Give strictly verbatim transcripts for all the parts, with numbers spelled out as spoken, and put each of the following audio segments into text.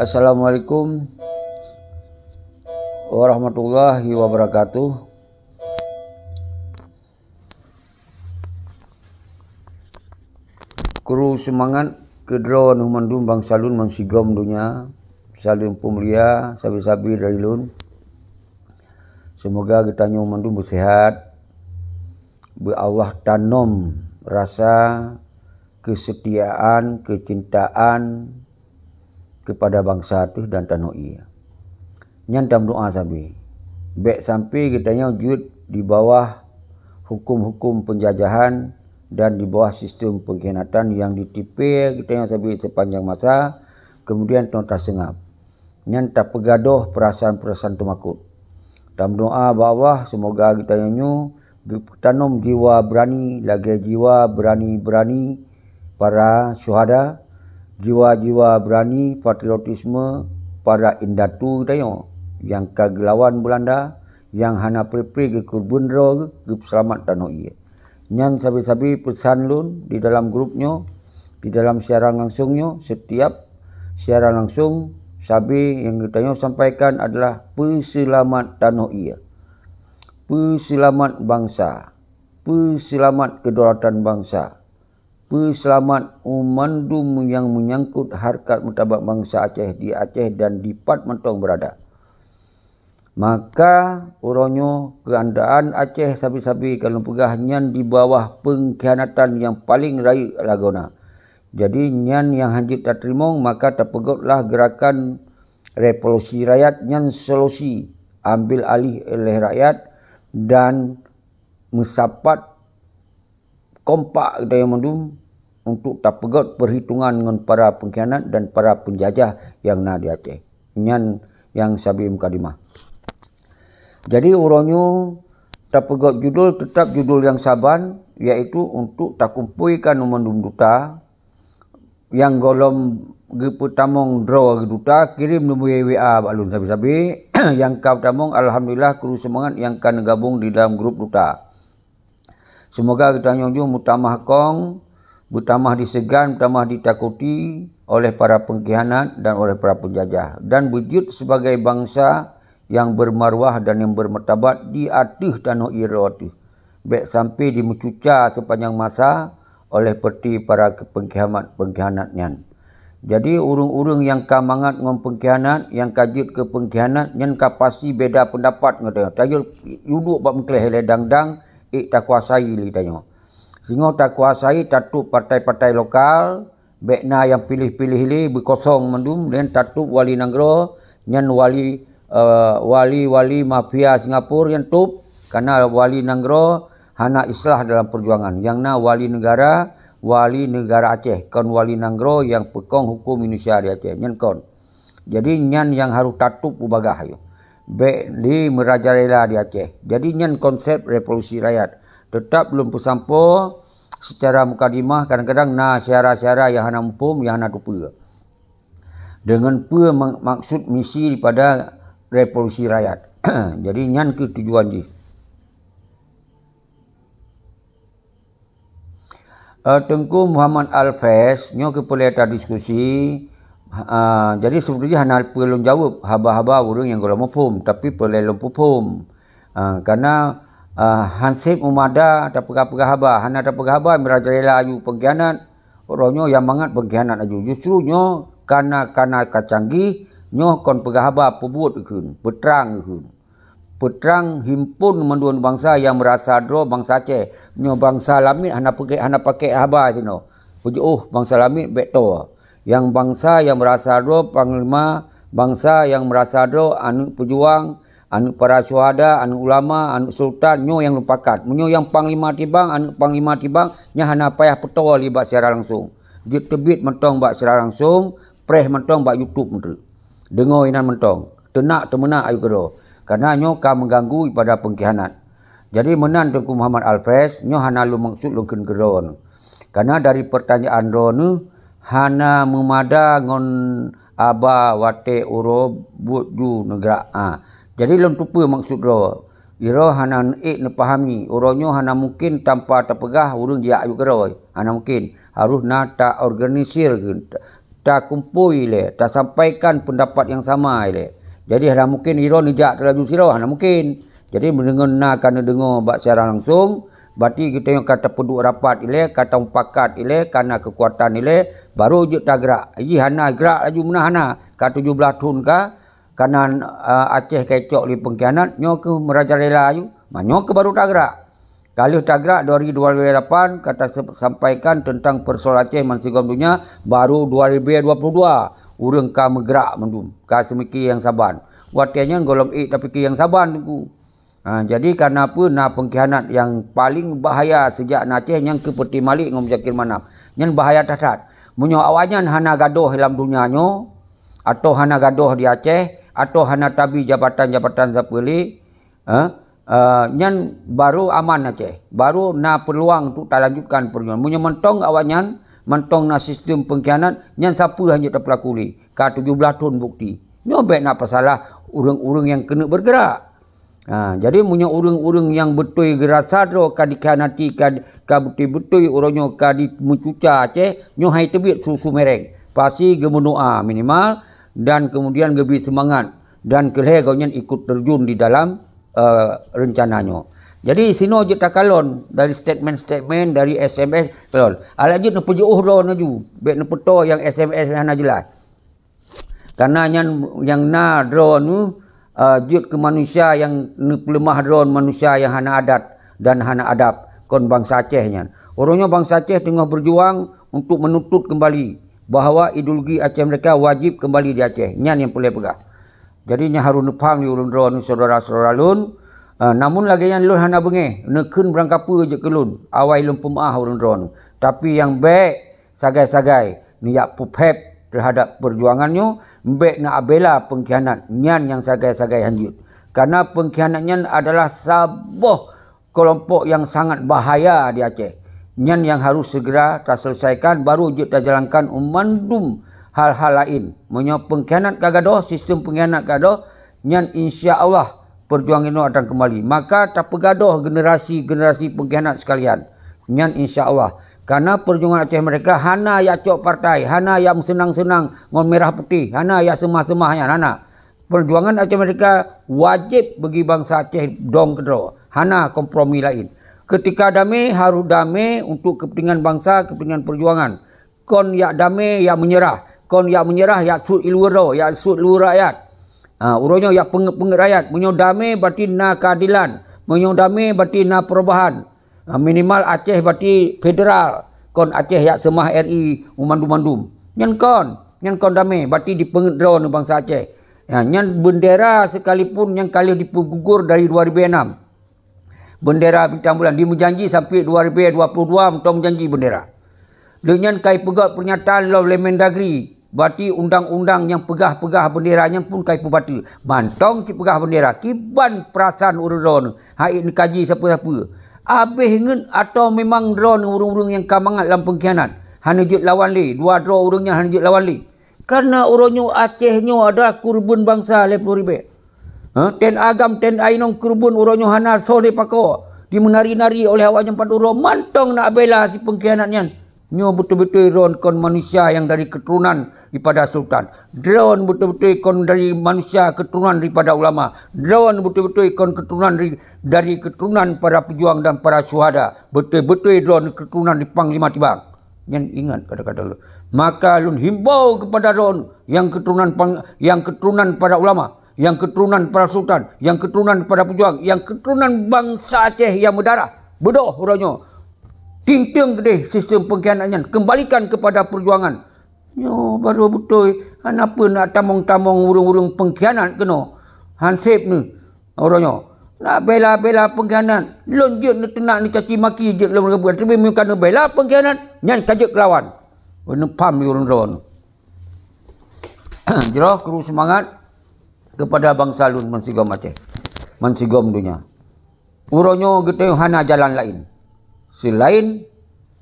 Assalamualaikum warahmatullahi wabarakatuh. Kru seumangat keudroe neuh mandum bansa lôn meusigom donya. Saleuem peumulia sabe-sabe dari lôn. Seumoga geutanyoe mandum beuseuhat. Beu Allah tanom rasa keusetiaan, keucintaan keupada bansa teuh dan tanoh ie. Nyan tameudoá sabe. Bék sampai geutanyoe jeuet di bawah huköm-huköm peunjajahan dan di bawah sistem peungkhianatan nyang jitipée geutanyoe sabe seupanjang masa, keumudian tanyoe taseungab. Nyan tapeugadôh peurasaan-peurasaan teumakot. Tameudoá bak Allah, seumoga geutanyoe nyoe geupeutanom jiwa beurani lagée jiwa beurani-beurani para syuhada, jiwa-jiwa beurani patriotisme para indatu geutanyoe nyang ka geulawan Beulanda, nyang hana pré-pré geukeureubeuen droe geupeuseulamat tanoh ie. Nyan sabe-sabe peusan lôn di dalam grup nyoe, di dalam siaran langsung nyoe, setiap siaran langsung sabe nyang geutanyoe sampaikan adalah peuseulamat tanoh ie, peuseulamat bansa, peuseulamat kedaulatan bansa, peuseulamat mandum nyang meunyangkot hareukat meurtabat bansa Aceh di Aceh dan dipat mantong beurada. Maka uroe nyoe keuandaan Aceh sabe-sabe ka lôn peugah nyan di bawah peungkhianatan nyang paleng rayeuk lagoena. Jadi nyan nyang hanjeuet tateurimong, maka tapeugotlah geurakan revolusi rakyat nyan solusi ambil alih oleh rakyat dan meusapat kompak geutanyoe mandum untuk tapeugét peuhitungan ngon para peungkhianat dan para peunjajah nyang na di Aceh. Nyan nyang sabe mukadimah. Jadi uroe nyoe tapeugét judul teutab judul nyang saban, yaitu untuk takumpuikan mandum duta nyang gohlom geupeutamong droe duta, kirém neubri W A bak lôn sabe-sabe. Nyang ka peutamong, alhamdulillah, kru seumangat nyang ka neugabong di dalam grup duta. Seumoga geutanyoe jeuet meutamah kong, meutamah diseugan, meutamah ditakuti oleh para peungkhianat dan oleh para peunjajah, dan beujeuet sibagoe bansa nyang beurmaruah dan nyang beurmartabat di ateueh tanoh ie droe teuh. Bék sampai dimeucuca seupanjang masa oleh peuti para peungkhianat-peungkhianat nyan. Jadi, ureuëng-ureuëng nyang ka mangat ngon peungkhianat, nyang ka jeuet keu peungkhianat, nyan ka pasti beda peundapat ngon tanyoe. Tanyoe dudoe bak meukleh lé dang-dang, ék takuasai lé tanyoe. Singoh takuasai, tatôb partai-partai lokal, bék na nyang piléh-piléh lé, beukosong mandum, dan tatôb wali nanggroe, nyan wali, eh, wali-wali mafia Singapura nyan tôb, karena wali nanggroe hana islah dalam peujuangan. Nyang na wali neugara, wali neugara Aceh, kon wali nanggroe nyang peukong huköm Indonesia di Aceh. Nyan kon. Jadi, nyan nyang harôh tatôb u bagaih nyoe. Bék lé meurajalela di Aceh. Jadi, nyan konsep revolusi rakyat. Teutab lôn peusampoe seucara mukadimah, kadang-kadang na syedara-syedara nyang hana muphom, nyang hana teupeue. Deungon peue mak-, maksud misi daripada revolusi rakyat. Jadi, nyan kheueh tujuan jih. Eh, Teungku Muhammad Alfes, nyoe keupeulée tadiskusi. Ah, jadi, sebenarnya hana peue lôn jaweueb haba-haba ureuëng nyang gohlom muphom, tapi peulée lôn peuphom. Ah, karena, ah, hanseb meumada tapeugah-peugah haba, hana tapeugah haba meurajalela laju peungkhianat, uroe nyoe nyang mangat peungkhianat laju. Justru nyoe kana-kana ka canggih, nyoe kon peugah haba, peubuet kheun, peutrang kheun. Peutrang himpon mandum bansa nyang meurasa droe bansa Aceh. Nyoe bansa lamiet hana peuke-, hana pakék haba sinoe. Peujeuôh bansa lamiet bék toe. Nyang bansa nyang meurasa droe panglima, bansa nyang meurasa droe aneuëk peujuang, aneuëk para syuhada, aneuëk ulama, aneuëk sultan, nyoe nyang lôn pakat. Meunyoe nyang panglima tibang, aneuëk panglima tibang, nyan hana payah peutoe lé bak siaran langsung. Jeuet teubiet mantong bak siaran langsung, preh mantong bak YouTube meutreuk. Deungoe inan mantong, teunak teumeunak ayue keudroe, karena nyoe ka meuganggu ipada peungkhianat. Jadi meunan Teungku Muhammad Alfes, nyoe hana lôn maksud lôn kheun keudroe. Karena dari peurtanyaan droeneuh hana meumada ngon haba watée uroe buet ju neugrak. Ah, jadi lôn teupeue maksud droe. Droe hana ék neupahami, uroe nyoe hana mungken tanpa tapeugah ureuëng jijak ayue keudroe. Hana mungken. Harôh na taorganisir kheun. takumpôi ilée, tasampaikan peundapat nyang sama ilée. Jadi hana mungken droeneuh jak teulaju sidroe, hana mungken. Jadi meunyoe na ka neudeungoe bak siaran langsong, berarti geutanyoe ka tapeuduek rapat ilée, ka tamupakat ilée, ka na keukuatan ilée, barô jeuet tagrak. Jih hana grak laju meunan hana, ka tujoh blaih thon ka, kanan, eh, Aceh ka icok lé pengkhianat, nyoe keuh meurajalela aju. Ma nyoe keuh barô tagrak. Ka lheueh tagrak dari dua ribu lapan, ka tasampaikan teuntang peusoalan Aceh bansigom donya, barô dua ribu dua puluh dua ureuëng ka meugrak mandum, ka seumike nyang saban. Watée nyan gohlom ék tapike nyang saban, Teungku. Ha, jadi kareuna peue na pengkhianat nyang paleng bahaya sejak na Aceh nyang keu Peuti Malik ngon Muzakir Manaf. Nyan bahaya that-that. Meunyoe awaknyan hana gadôh lam donya nyoe, atau hana gadôh di Aceh, atau hana tabi jabatan-jabatan sapeue lé, eh, eh, nyan barô aman Aceh. Barô na peuluang untuk talanjutkan peujuangan. Meunyoe mantong awaknyan, mantong na sistem pengkhianat, nyan sapeue hanjeuet tapeulaku lé. Ka tujoh blaih thon bukti. Nyoe bék na peusalah ureuëng-ureuëng nyang keuneuk beureugerak. Ha, jadi meunyoe ureuëng-ureuëng nyang beutôi geurasa droe ka dikhianati, ka, ka beutôi-beutôi uroe nyoe ka dimeucuca Aceh, nyoe hai teubiet su-su mereng. Pasti geumeudoá minimal dan kemudian geubri seumangat dan keu lhée gobnyan ikut terjun di dalam, eh, reuncana nyoe. Jadi sinoe jeuet takalon dari statement-statement, dari S M S, kalon. Alah jeuet neupeujeuôh droe laju, bék neupeutoe nyang S M S hana jeulaih. Kareuna nyan nyang na droeneuh, eh, jeuet keu manusia nyang neupeuleumah droe manusia nyang hana adat dan hana adab, kon bansa Aceh nyan. Uroe nyoe bansa Aceh teungoh beujuang untuk meununtut keumbali bahwa ideologi Aceh Merdeka wajéb keumbali di Aceh. Nyan nyang peureulée peugah. Jadi nyan harôh neupaham lé ureuëng droeneuh syedara-syedara lôn. Eh, namun lagée nyan lôn hana beungéh, neukheun beurangkapeue jeuet keu lôn, awai lôn peumeuáh ureuëng droeneuh. Tapi nyang bék sagai-sagai neujak peuphét teuhadab peujuangan nyoe, bék na abéla pengkhianat nyan nyang sagai-sagai hanjeuet. Kareuna pengkhianat nyan adalah saboh keulompok nyang sangat bahaya di Aceh. Nyan nyang harôh seugera taseuleusaikon, barô jeuet tajalankan u mandum hal-hal laén. Meunyoe pengkhianat ka gadôh, sistem pengkhianat ka gadôh, nyan insya Allah peujuangan inoe akan keumbali. Maka tapeugadôh generasi-generasi pengkhianat sekalian. Nyan insya Allah. Kareuna peujuangan Aceh Merdeka hana jak cok partai, hana jak meuseunang-seunang ngon merah putéh, hana jak seumah-seumah nyan, hana. Peujuangan Aceh Merdeka wajéb bagi bansa Aceh dong keudroe, hana kompromi laén. Keutika damé harôh damé untuk keupeuntingan bansa, keupeuntingan peujuangan. Kon jak damé jak meunyeurah, kon jak meunyeurah jak sut iluwa droe, jak sut iluwa rakyat. Ha, uroe nyoe jak peungeut-peungeut rakyat. Meunyoe damé berarti na keuadelan, meunyoe damé berarti na peurubahan. Ha, minimal Aceh berarti federal, kon Aceh jak seumah R I u mandum-mandum. Nyan kon, nyan kon damé, berarti dipeungeut droeneuh bansa Aceh. Ha, nyan beundera sekalipun nyang ka lheueh dipeugugur dari dua ribu enam. Beundera bintang bulan dimeujanji sampai dua ribu dua puluh dua mantong meujanji beundera. Lheueh nyan ka ipeugét peurnyataan lom lé Mendagri, berarti undang-undang nyang peugah-peugah beundera nyan pun ka ipeubateue. Mantong cit peugah beundera, kiban peurasaan ureuëng droeneuh, han ék neukaji sapeue-sapeue. Abéh ngeut atawa memang droeneuh ureuëng-ureuëng nyang ka mangat lam pengkhianat, hana jeuet lawan lé, dua droe ureuëng nyan hana jeuet lawan lé. Kareuna uroe nyoe Aceh nyoe adalah keureubeuen bansa lhée ploh ribée. Ha, T N A GAM, T N A inong keureubeuen uroe nyoe hana soe lé pakoe, dimeunari-nari oleh awaknyan pat uroe mantong nak bela si pengkhianat nyan. Nyoe beutôi-beutôi droeneuh kon manusia nyang dari keuturonan daripada sultan. Droeneuh beutôi-beutôi kon dari manusia keuturonan daripada ulama. Droeneuh beutôi-beutôi kon keuturonan dari, dari keuturonan para pejuang dan para syuhada. Beutôi-beutôi droeneuh keuturonan di Panglima Tibang. Nyan ingat kata-kata lôn. Maka lôn himbau kepada droeneuh nyang keuturonan pang-, nyang keuturonan para ulama, nyang keuturonan para sultan, nyang keuturonan para pejuang, nyang keuturonan bansa Aceh nyang meudarah, beudôh uroe nyoe. Tinteung keudeh sistem pengkhianat nyan, kembalikan kepada perjuangan. Nyoe barô beutôi, hana peue nak tamong-tamong ureuëng-ureuëng pengkhianat keunoe. Hanseb neuh. Uroe nyoe, nak bela-bela pengkhianat, lôn jeuet neuteunak neucaci maki jeuet lôn reubeuet, tapi meunyoe ka neubela pengkhianat, nyan ka jeuet keulawan. Neupaham lé ureuëng droeneuh. Jroh kru seumangat keupada bansa lôn meusigom Aceh, meusigom donya. Uroe nyoe geutanyoe hana jalan laén seulaén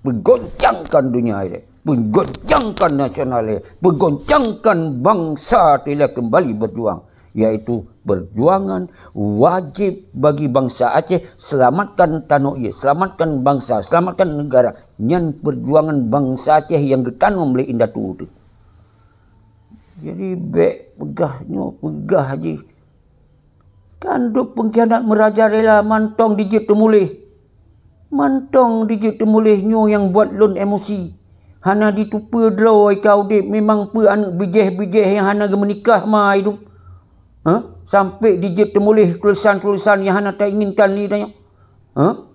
peugoncangkan donya ilée, peugoncangkan nasional ilée, peugoncangkan bansa ilée keumbali beujuang, yaitu peujuangan wajéb bagi bansa Aceh, seulamatkan tanoh ie, seulamatkan bansa, seulamatkan neugara. Nyan peujuangan bansa Aceh nyang geutanom lé indatu teuh. Jadi bék peugah nyoe, peugah jih. Kan dum peungkhianat meurajalela mantong dijeuet teumuléh. Mantong dijeuet teumuléh nyoe nyang buet lôn emosi. Hana jiteupeue droe ka udeb, memang peue aneuëk bijéh-bijéh nyang hana geumeunikah ma hidup. Hah? Sampai dijeuet teumuléh tulisan-tulisan nyang hana tainginkan lé tanyoe. Hah?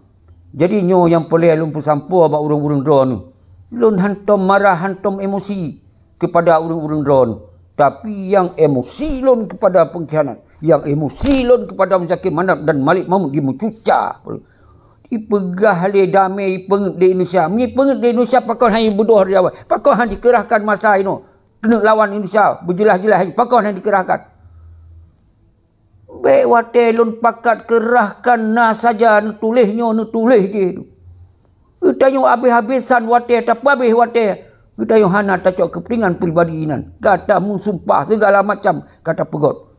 Jadi nyoe nyang peureulée lôn peusampoe bak ureuëng-ureuëng droeneueh. Lôn hántom marah, hántom emosi keupada ureuëng-ureuëng droeneueh. Tapi nyang emosi lôn keupada peungkhianat, nyang emosi lôn keupada Muzakir Manaf dan Malik Mahmud di meucuca. Ipeugah lé damé ipeungét di Indonesia. Meunyoe ipeungét di Indonesia, pakon hana beudôh di awai? Pakon hana dikeurahkan masa inoe keuneuk lawan Indonesia beujeulaih-jeulaih? Pakon hana dikeurahkan? Bék watée lôn pakat keurahkan na saja neutuléh nyoe neutuléh jih tu. Geutanyoe habéh-habésan watée, tapeuhabéh watée. Geutanyoe hana tacok keupeuntengan pribadi inan. Gata meusumpah sigala macam ka tapeugét.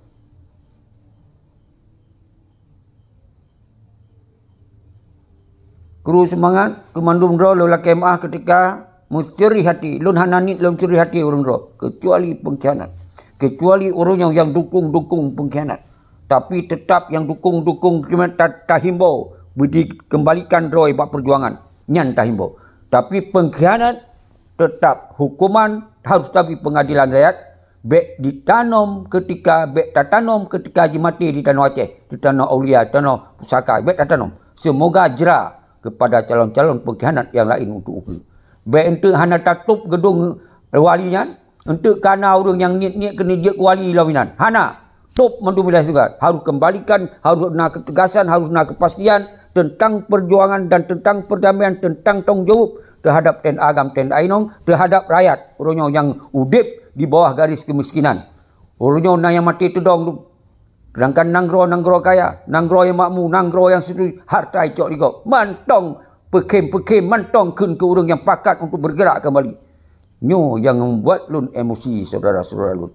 Kru seumangat, keu mandum droe lôn lakée meuáh keutika meucuri hati. Lôn hana niet lôn curi hati ureuëng droe, keucuali peungkhianat. Keucuali ureuëng nyang, nyang dukong-dukong peungkhianat. Tapi teutab nyang dukong-dukong peungkhianat ta-, tahimbau beu dikeumbalikan droe bak peujuangan. Nyan tahimbau. Tapi peungkhianat teutab huköman harôh tabri peungadilan rakyat. Bék ditanom keutika, bék tatanom keutika jimaté di tanoh Aceh, di tanoh aulia, tanoh pusaka, bék tatanom. Seumoga jra keupada calon-calon peungkhianat nyang laén untuk ukeue. Bék eunteuk hana tatôb geudong wali nyan, eunteuk ka na ureuëng nyang niet-niet keuneuk jeuet wali lom inan. Hana! Tôb mandum wilayah syeuruga. Harôh keumbalikan, harôh na keuteugasan, harôh na keupastian teuntang peujuangan dan teuntang peurdamaian, teuntang tanggông jaweueb teuhadab TNA GAM, TNI inong, teuhadab rakyat uroe nyoe nyang udeb di bawah garis keumiskinan. Uroe nyoe na nyang maté teudong dum. Seudangkan nanggroe, nanggroe kaya, nanggroe nyang makmu, nanggroe nyang seutui, hareuta icok di gob. Mantong peukhém-peukhém, mantong kheun keu ureuëng nyang pakat untuk bergerak kembali. Nyoe nyang membuat lôn emosi, syedara-syedara lôn.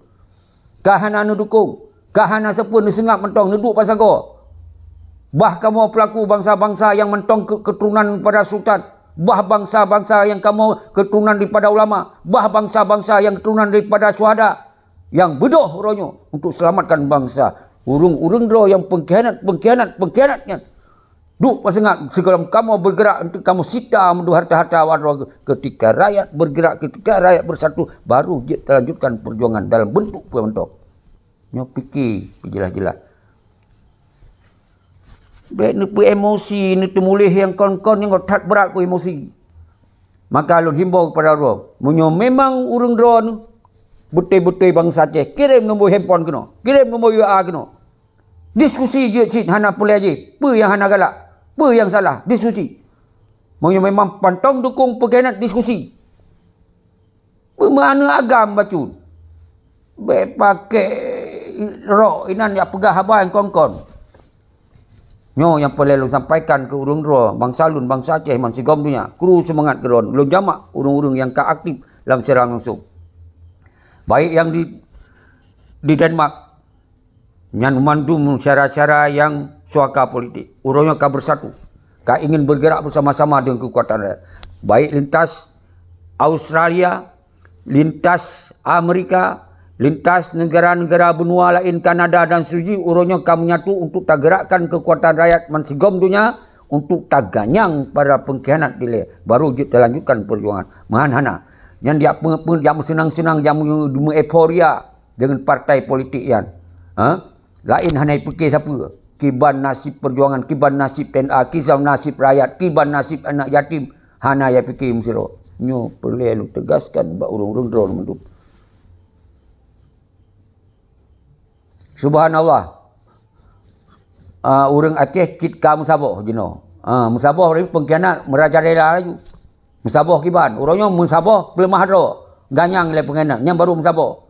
Ka hana neudukong, ka hana sapeue, neuseungab mantong, neuduek bak sagoe. Bah kamoe peulaku bansa-bansa nyang mantong keu-, keuturonan daripada sultan, bah bansa-bansa nyang kamoe keuturonan daripada ulama, bah bansa-bansa nyang keuturonan daripada syuhada, nyang beudôh uroe nyoe untuk seulamatkan bansa. Ureuëng-ureuëng droe nyang peungkhianat, peungkhianat, peungkhianat nyan, duek bak seungab, sigohlom kamoe bergerak untuk kamoe sita meudua hareuta-hareuta awak droe. Keutika rakyat bergerak, keutika rakyat beusatu, baru jeuet talanjutkan peujuangan dalam beuntuk peue mantong. Nyoe pike peujeulaih-jeulaih. Bék neupeu emosi, neuteumuléh nyang kon-kon nyang that brat keu emosi. Maka lôn himbau keupada droe, meunyoe memang ureuëng droeneueh beutôi-beutôi bansa Aceh, kirém nombor handphone keunoe, kirém nombor WA keunoe. Diskusi jeuet cit, hana peureulée jih, peue nyang hana galak, peue nyang salah, diskusi. Meunyoe memang mantong dukong peungkhianat, diskusi. Peue meu aneuëk agam bacut. Bék pakai rok inan jak peugah haba nyang kon-kon. Nyoe nyang peureulée lôn sampaikan keu ureuëng droe, bansa lôn, bansa Aceh, bansigom donya. Kru seumangat keu droe. Lôn jamak ureuëng-ureuëng nyang ka aktif lam siaran langsong. Baik nyang di, di Denmark, nyan mandum syedara-syedara nyang suaka politik. Uroe nyoe ka beusatu, ka ingin bergerak bersama-sama dengan kekuatan rakyat. Baik lintas Australia, lintas Amerika, lintas negara-negara benua laén, Kanada dan seterusnya, uroe nyoe ka menyatu untuk tagerakkan kekuatan rakyat bansigom donya untuk taganyang para peungkhianat dilée, baru jeuet talanjutkan peujuangan. Meuhan hana. Nyan jak pe-, pe-, jak meuseunang-seunang, jak meu-, meu-euforia deungon partai politik nyan. Ha? Laén hana jipike sapeue. Kiban nasib peujuangan, kiban nasib TNA, kiban nasib rakyat, kiban nasib aneuk yatim, hana jipike meusidroe. Nyoe peureulée lôn teugaskan bak ureuëng-ureuëng droe mandum. Subhanallah. Ah, ureuëng Aceh cit ka meusaboh jinoe. Ah, meusaboh laju peungkhianat, meurajalela laju. Meusaboh kiban. Uroe nyoe meusaboh peuleumah droe. Ganyang lé peungkhianat, nyan baru meusaboh.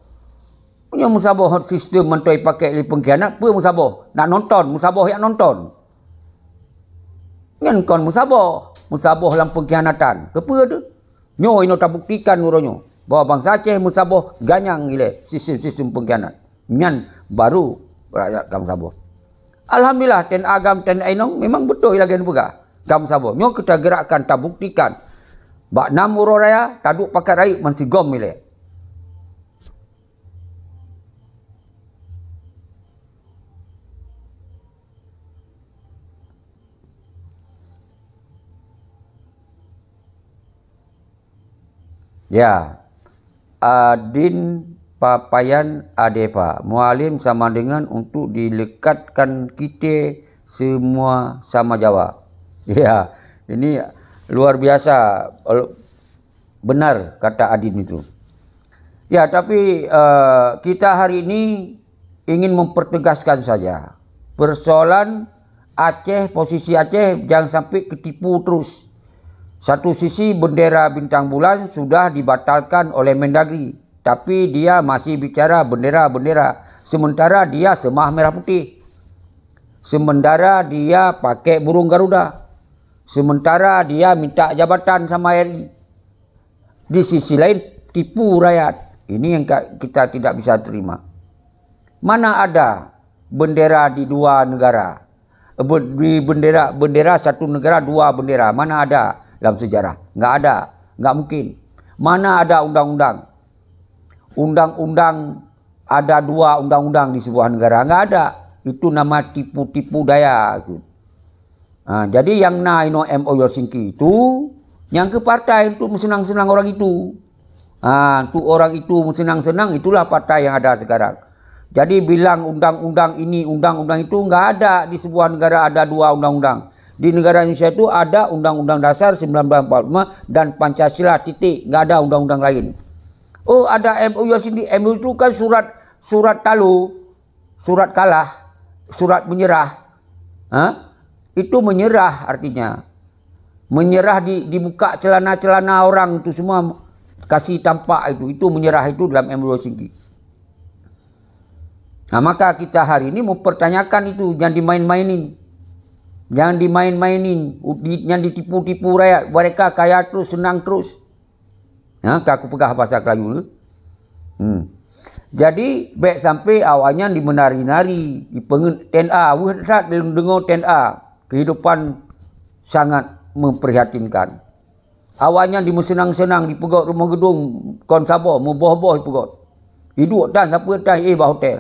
Meunyoe meusaboh sistem mantong jipakée lé peungkhianat, peue meusaboh? Nak nonton, meusaboh jak nonton. Nyan kon meusaboh, meusaboh lam peungkhianatan. Keupeue teuh? Nyoe inoe tabuktikan uroe nyoe bahwa bansa Aceh meusaboh ganyang ilée sistem-sistem peungkhianat. Nyan baru rakyat ka meusaboh. Alhamdulillah, TNA GAM, TNI inong memang beutôi lagée neupeugah ka meusaboh. Nyoe keu tagerakkan, tabuktikan. Bak nam uroe raya, taduek pakat rayeuk bansigom ilée. Ya, adin papayan adefa. Mualim sama dengan untuk dilekatkan kita semua sama Jawa. Ya, ini luar biasa, benar kata adin itu. Ya, tapi, eh, kita hari ini ingin mempertegaskan saja. Persoalan Aceh, posisi Aceh jangan sampai ketipu terus. Satu sisi bendera bintang bulan sudah dibatalkan oleh Mendagri, tapi dia masih bicara bendera-bendera, sementara dia semah merah putih. Sementara dia pakai burung Garuda. Sementara dia minta jabatan sama R I. Di sisi lain, tipu rakyat. Ini yang ka-, kita tidak bisa terima. Mana ada bendera di dua negara? Be-, di bendera, bendera satu negara, dua bendera. Mana ada dalam sejarah? Enggak ada. Enggak mungkin. Mana ada undang-undang? Undang-undang, ada dua undang-undang di sebuah negara? Enggak ada. Itu nama tipu-tipu daya itu. Ha, jadi yang na inoe M O U Helsinki itu, nyang keu partai untuk meuseunang-seunang orang itu. Ha, untuk orang itu meuseunang-seunang, itulah partai yang ada sekarang. Jadi bilang undang-undang ini, undang-undang itu, enggak ada. Di sebuah negara ada dua undang-undang. Di negara Indonesia itu ada Undang-Undang Dasar sembilan belas empat puluh lima dan Pancasila, titik. Enggak ada undang-undang lain. Oh, ada M O U Helsinki. M O U itu kan surat, surat talo, surat kalah, surat menyerah. Ha? Itu menyerah artinya. Menyerah di, dibuka celana-celana orang tu semua, kasih tampak itu. Itu menyerah itu dalam M O U Helsinki. Nah, maka kita hari ini mempertanyakan itu, jangan dimain-mainin. Jangan dimain-mainin, di-, jangan ditipu-tipu rakyat. Mereka kaya terus, senang terus. Ha, ka kupeugah bahasa Keulayu tu. Hmm. Jadi, bèk sampai awaknyan dimeunari-nari, dipeungeut T N A. Weueh that deungoe T N A, kehidupan sangat memprihatinkan. Awaknyan dimeuseunang-seunang, dipeugöt rumoh geudong kon saboh, meuboh-boh dipeugöt. Iduek tan sapeue tan, éh bak hotel.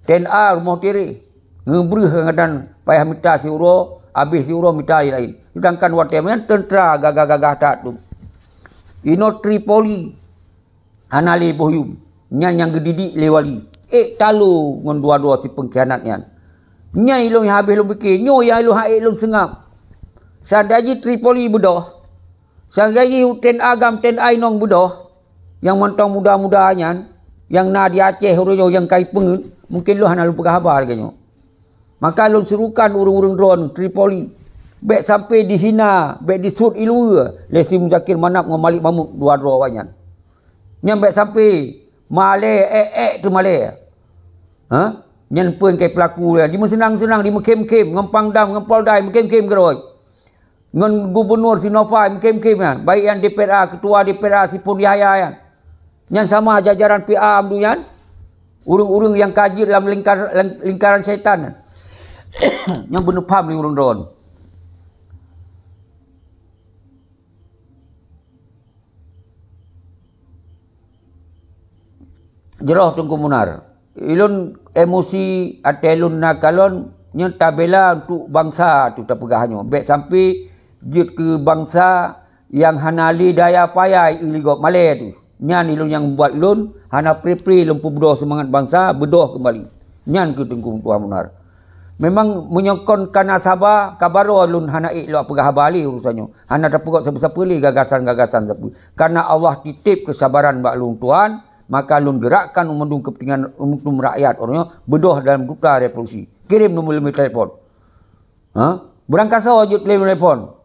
T N A rumoh tireh, ngeubreuh kadang-kadang payah mita siuroe, abéh siuroe mita laén. Seudangkan watèe nyan teuntra gagah-gagah that tu. Inoe Tripoli hana lé boh yuem, nyan nyang geudidik lé wali. Ék talo ngon dua-dua si peungkhianat nyan. Nyan ilôn nyang habéh lôn pike, nyoe nyang ilôn han ék lôn seungab. Seundai jih Tripoli beudôh, seundai jih T N A GAM, T N A inong beudôh, nyang mantong muda-muda nyan, nyang na di Aceh uroe nyoe nyang ka ipeungeut, mungken lôn hana lôn peugah haba lagèe nyoe. Maka lôn serukan ureueng-ureueng droeneuh Tripoli, bèk sampai dihina, bèk disuet iluweue lé si Muzakir Manaf ngon Malik Mahmud, dua droe awaknyan. Nyan bèk sampai malèe, ék-ék teumalèe. Ha? Nyan peue nyang ka jipeulaku nyan, dimeuseunang-seunang, dimeukhém-khém, ngon Pangdam, ngon Polda, meukhém-khém keudroe. Ngon gubunur si Nova meukhém-khém nyan, baik nyang D P R A, ketua D P R A si Pon Yahya nyan. Nyan sama jajaran P A Abdul nyan, ureueng-ureueng nyang ka jeuet lam lingkar-, lam lingkaran syaitan nyan. Nyan beuneupham lé ureueng droen. Jroh Teungku Munar. Ilôn emosi, até lôn na kalon, nyoe tabela untuk bansa tu tapeugah nyoe. Bèk sampai jeuet keu bansa nyang hana lé daya payah i ligop malèe tu. Nyan ilôn nyang buat lôn hana pri-pri lôn peubeudoh seumangat bansa, beudôh keumbali. Nyan keuh Teungku Tuan Munar. Memang meunyoe kon kana saba, ka baroe lôn hana ék lôn peugah haba lé urusan nyoe. Hana tapeugöt sapeue-sapeue lé gagasan-gagasan sapeue. Karena Allah titip keusabaran bak lôn Tuhan, maka lôn geurakkan mandum keupeuntingan umat rakyat uroe nyoe beudôh dalam duta revolusi. Kirém nomor lôn telepon. Ha? Beurangkasoe jeuet lé telepon.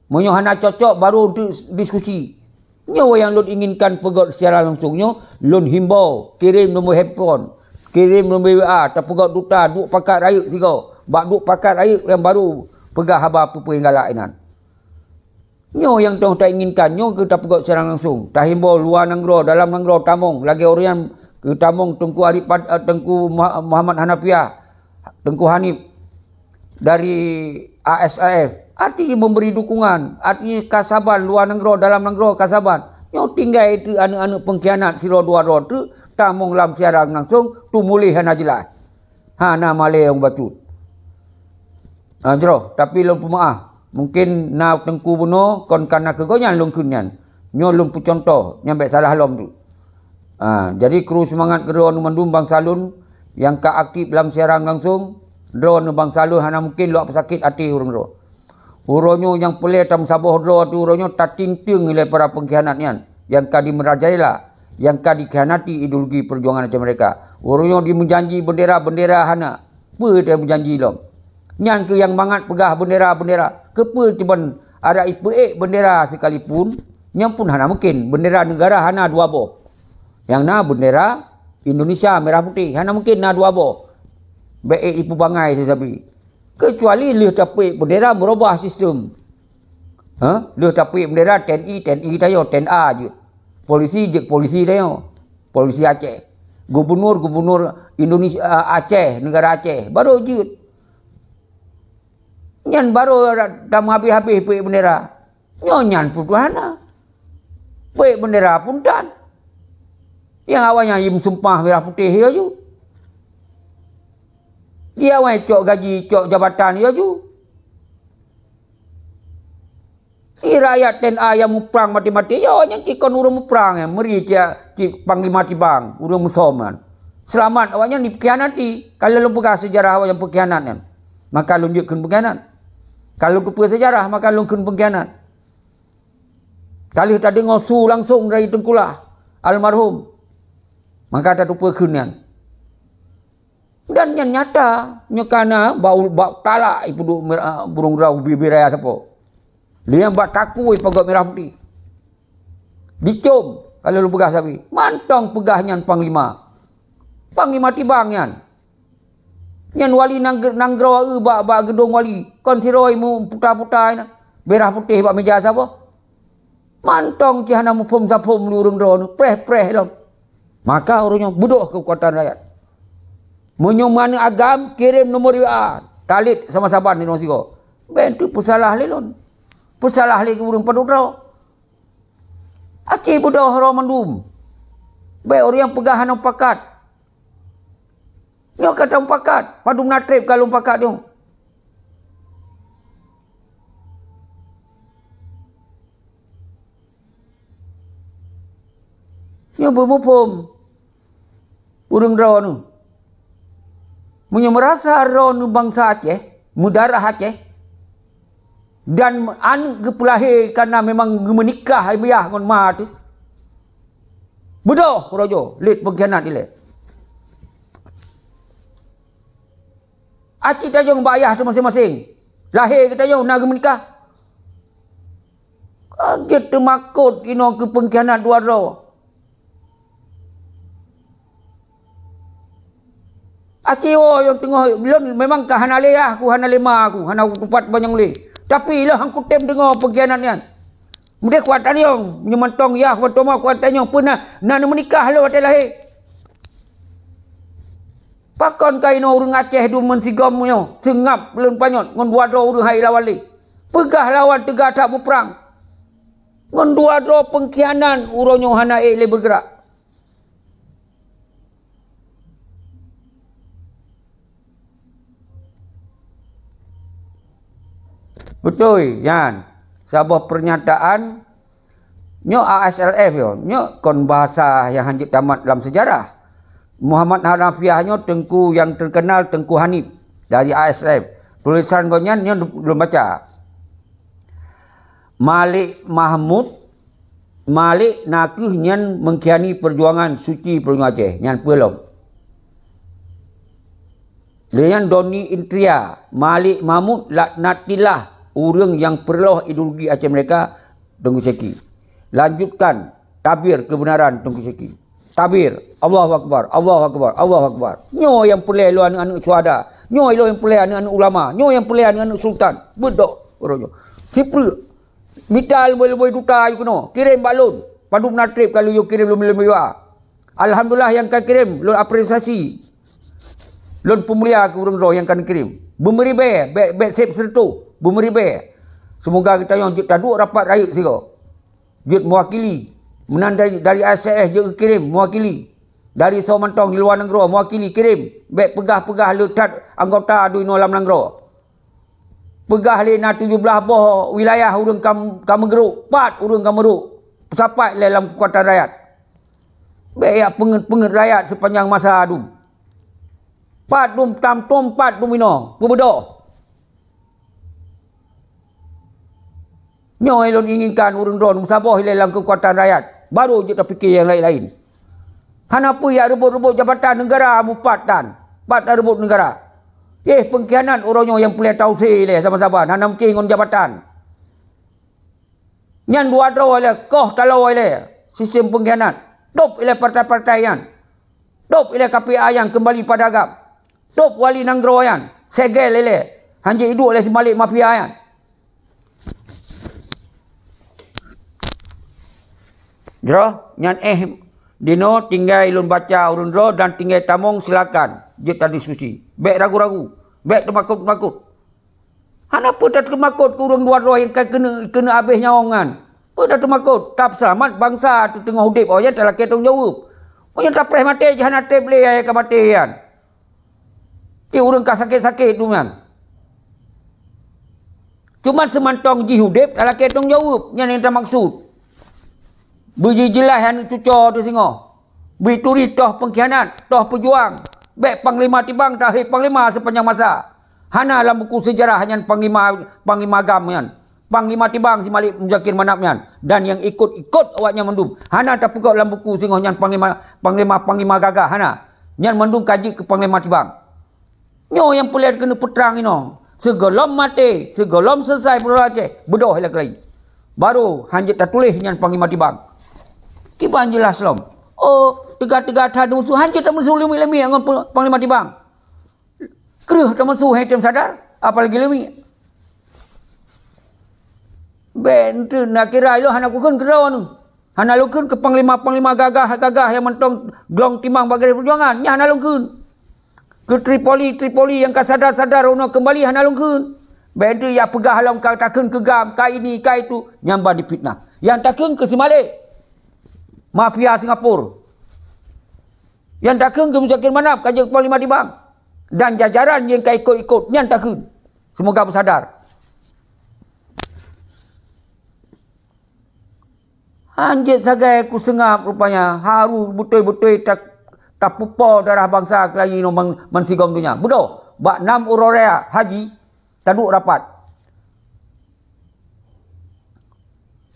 Meunyoe hana cocok, baru untuk diskusi. Nyoe nyang lôn inginkan peugöt secara langsung nyoe, lôn himbau, kirém nomor handphone, kirém nomor W A, tapeugöt duta, duek pakat rayeuk sigoe. Bak duek pakat rayeuk nyang baru peugah haba peue-peue nyang galak inan. Nyoe nyang teuh tainginkan, nyoe keuh tapeugöt secara langsung. Tahimbau luwa nanggroe, dalam nanggroe tamong, lagèe ureueng nyan geutamong Teungku Arif Pad-, eh, Teungku Muha-, Muhammad Hanafiah, Teungku Hanif dari A S A F. Arti memberi dukungan, arti ka saban luwa nanggroe, dalam nanggroe ka saban. Nyoe tinggai teuk aneuk-aneuk peungkhianat sidroe dua droe teuk tamong lam siaran langsung, teumuléh hana jeulaih. Hana malèe nyang bacut. Ah, jroh, tapi lôn peumeu'ah. Mungkin na teungku bunoe kon kana keu gobnyan lôn kheun nyan. Nyoe lôn peucuntoh, nyan bék salah lom tu. Ha, jadi kru seumangat keudroe mandum bansa lôn nyang ka aktif lam siaran langsong, droeneuh bansa lôn hana mungken lok peusakét até ureuëng droe. Uroe nyoe nyang peureulée tameusaboh droe ateueh uroe nyoe tatinteung lé para pengkhianat nyan nyang ka dimerajalela, nyang ka dikhianati ideologi perjuangan Aceh Merdeka. Uroe nyoe dimeujanji bendera-bendera hana. Peue teuh meujanji lom? Nyan keuh nyang mangat peugah bendera-bendera. Keupeue cuman ada ipeuék bendera sekalipun, nyan pun hana mungken. Bendera negara hana dua boh. Nyang na bendera Indonesia merah putih, hana mungken na dua boh. Bék ék ipeubangai sabe-sabe. Kecuali lheueh tapeuék bendera meurubah sistem. Ha? Lheueh tapeuék bendera TNI, TNI tanyoe, TNA jeuet. Polisi jeuet polisi tanyoe. Polisi Aceh. Gubernur, gubernur Indonesia, Aceh, negara Aceh. Baru jeuet. Nyan baru tameuhabéh-habéh peuék bendera. Nyoe nyan pun hana. Peuék bendera pun tan. Nyang awaknyan jimeusumpah merah putih laju. Di awai cok gaji, cok jabatan laju. Di rakyat TNA nyang muprang maté-maté, yo nyan cit kon ureuëng muprang, eh, meuri cit, cit Panglima Tibang, ureuëng meusom nyan. Seulamat awaknyan dipeukianati. Ka lôn peugah seujarah awaknyan peukhianat nyan, maka lôn jeuet kheun peukhianat. Ka lôn teupeue seujarah, maka lôn kheun peukhianat. Ka lheueh tadeungoe su langsong dari Teungku Lah almarhum, maka tateupeue kheun nyan. Dan nyan nyata, nyoe ka na bak, bak talak ipeuduek mera-, burông rau bibir raya sapo. Lheueh nyan bak takue pagot merah putih. Dicom, ka lôn peugah sabe. Mantong peugah nyan panglima. Panglima Tibang nyan. Nyan wali nangg-, nanggroe eu bak, bak geudong wali. Kon sidroe meuputa-puta nyan. Merah putih bak meja saboh. Mantong cit hana muphom saphom lé ureuëng droeneuh, preh-preh lom. Maka ureuëng nyoe beudôh keukuatan rakyat. Meunyoe maneuëk agam, kirém nomor W A, talét sama saban di nong sigoe. Bék teuh peusalah lé lôn. Peusalah lé ureuëng padub droe. Aci beudôh droe mandum. Bék ureuëng peugah hana mupakat. Nyoe ka tamupakat, padub na treb ka lôn pakat nyoe. Nyoe beumuphom ureuëng droeneuh. Meunyoe meurasa droeneuh bansa Aceh, meudarah Aceh, dan aneuëk geupeulahé kana memang geumeunikah ayah ngon ma teuh, beudôh uroe nyoe lét peungkhianat ilée. Aci tajong bak ayah teuh maséng-maséng. Lahé geutanyoe na geumeunikah. Ka jeuet teumakot inoe keu peungkhianat dua droe. Aci woe nyang teungoh lôn memang ka hana lé ayah ku, hana lé ma ku, hana kutupat banyong lé. Tapi lôn han kutem deungoe peungkhianat nyan. Meudeh kuat tanyong, meunyoe mantong yah, mantong ma kuat tanyong, peue na, na neumeunikah lôn watée lahé. Pakon ka inoe ureuëng Aceh dum meusigom nyoe seungab lôn panyöt ngon dua droe ureuëng hai lawan lé? Peugah lawan teuga that muprang. Ngon dua droe peungkhianat uroe nyoe hana ék lé beugeurak. Beutôi nyan, saboh peurnyataan nyoe A S L F nyoe, nyoe kon bahasa nyang hanjeuet tamat lam seujarah. Muhammad Hanafiah nyoe teungku nyang teukeunal Teungku Hanif dari A S L F. Tulésan gobnyan nyoe lôn baca. Malik Mahmud, Malik nakeuh nyan mengkhiani perjuangan suci perjuangan Aceh. Nyan peue lom. Lé nyan Doni Intria, Malik Mahmud laknatillah ureuëng nyang peureuloh ideologi Aceh Merdeka Teungku Syeki. Lanjutkan tabir kebenaran Teungku Syeki. Tabir, Allahu Akbar, Allahu Akbar, Allahu Akbar. Nyoe nyang peureulée lôn aneuëk-aneuëk syuhada. Nyoe lôn nyang peureulée aneuëk-aneuëk ulama. Nyoe nyang peureulée aneuëk-aneuëk sultan. Beudôh uroe nyoe. Sipeureuk mita leuboi-leuboi duta ayue keunoe. Kirém bak lôn. Padub na treb ka lôn yue kirém lôn meuleumeue. Alhamdulillah nyang ka kirém lôn apresiasi. Lôn peumulia keu ureuëng droe nyang ka neukirém. Beumeuribée, bék, bék seb seureutôh. Beumeuribée. Seumoga geutanyoe jeuet taduek rapat rayeuk sigoe. Jeuet meuwakili. Meunan dari, dari A S L F jeuet geukirém meuwakili. Dari soe mantong di luwa nanggroe meuwakili kirém. Bék peugah-peugah le that anggota dum inoe lam nanggroe. Peugah lé na tujoh blaih boh wilayah ureuëng ka, ka meugeurok, pat ureuëng ka meurok. peusapat ilèe lam keukuatan rakyat. Bèk jak peungeuet-peungeuet rakyat seupanjang masa dum. Pat dum tam tom, pat dum inoe, peubeudôh. Nyoe lôn inginkan ureuëng droeneuh meusaboh ilèe lam keukuatan rakyat, barô jeuet tapike nyang laén-laén. Hana peue jak reubot-reubot jabatan neugara, mupat tan, pat tareubot neugara. Éh, peungkhianat uroe nyoe nyang peureulèe tausé ilèe saban-saban, hana meucé ngon jabatan. Nyan dua droe ilèe, koh taloe ilèe sistem peungkhianat. Tôb ilèe partai-partai nyan. Tôb ilèe K P A nyan keumbali pada agam. Tôb wali nanggroe nyan, segel ilèe, hanjeuet iduek lé si Malik mafia nyan. Jroh nyan, éh, dinoe tinggai lôn baca ureuëng droe dan tinggai tamong, silakan jeuet tadiskusi. Bèk ragu-ragu, bèk teumakot-makot. Hana peue tateumakot keu ureuëng dua droe nyang ka keuneuk, keuneuk habéh nyawöng nyan. Peue tateumakot? Tapeusalamat bansa teuh teungoh udeb, awaknyan talakèe tanggong jaweueb. Meunyoe tapreh maté, jih hana treb lé nyang ka maté nyan. Ti ureuëng ka sakét-sakét tu nyan. Cuma seumantong jih udeb talakèe tanggong jaweueb, nyan nyang tamaksud. Beujijeulaih aneuk cucoe teuh singoh. Bri turi toh peungkhianat, toh peujuang. Bèk Panglima Tibang takhé panglima seupanjang masa. Hana lam buku seujarah nyan panglima, panglima gam nyan. Panglima Tibang si Malik Muzakir Manaf nyan. Dan nyang ikot-ikot awaknyan mandum. Hana tapeugöt lam buku singoh nyan panglima, panglima, panglima gagah, hana. Nyan mandum ka jeuet keu Panglima Tibang. Nyoe nyang peureulèe keuneuk peutrang inoe. Sigohlom maté, sigohlom seuleusai peurang Aceh, beudôh ilèe keulayi. Barô hanjeuet tatuléh nyan Panglima Tibang. Kiban jeulaih lom. Oh, teuga-teuga that meusu, hanjeuet tameusu leumiek-leumiek ngon pe-, Panglima Tibang. Kreueh tameusu han tém sadar, apalagi leumiek. Bèk eunteuk na kira ilôn hana kukheun keudroe nyoe. Hana lôn kheun keu panglima-panglima gagah-gagah nyang mantong glong timang bak garéh peujuangan, nyan hana lôn kheun. Keu Tripoli-Tripoli nyang ka sadar-sadar uroe nyoe keumbali hana lôn kheun. Bèk eunteuk jak peugah lom ka takheun keu gam, ka ini, ka itu, nyan ban difitnah. Nyang takheun keu si Malik, mafia Singapura. Nyang takheun keu Muzakir Manaf ka jeuet panglima Tibang. Dan jajaran nyang ka ikot-ikot, nyan takheun. Seumoga beusadar. Hanjeuet sagai kuseungab rupanya, harôh beutôi-beutôi ta-, tapeupo darah bansa keulayi nyoe ban, ban sigom donya. Beudôh, bak nam uroe raya haji, taduek rapat.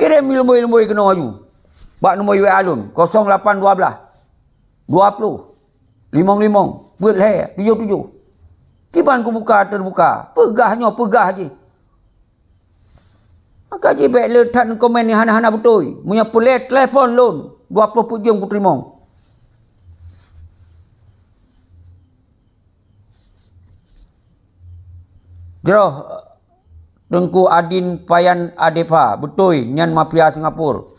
Kirém lumbôi-lumbôi keunoe aju. Bak lumbôi W A lôn, kosong lapan dua belas, dua ploh, limong limong, peuet lhèe, tujoh tujoh. Kiban kubuka teubuka, peugah nyoe, peugah jih. Maka jih bèk le that neukomen nyang hana-hana beutôi. Meunyoe peureulèe, telepon lôn, dua ploh peuet jeuem kuteurimong. Jroh Teungku Adin Payan Adepa, beutôi nyan mafia Singapura.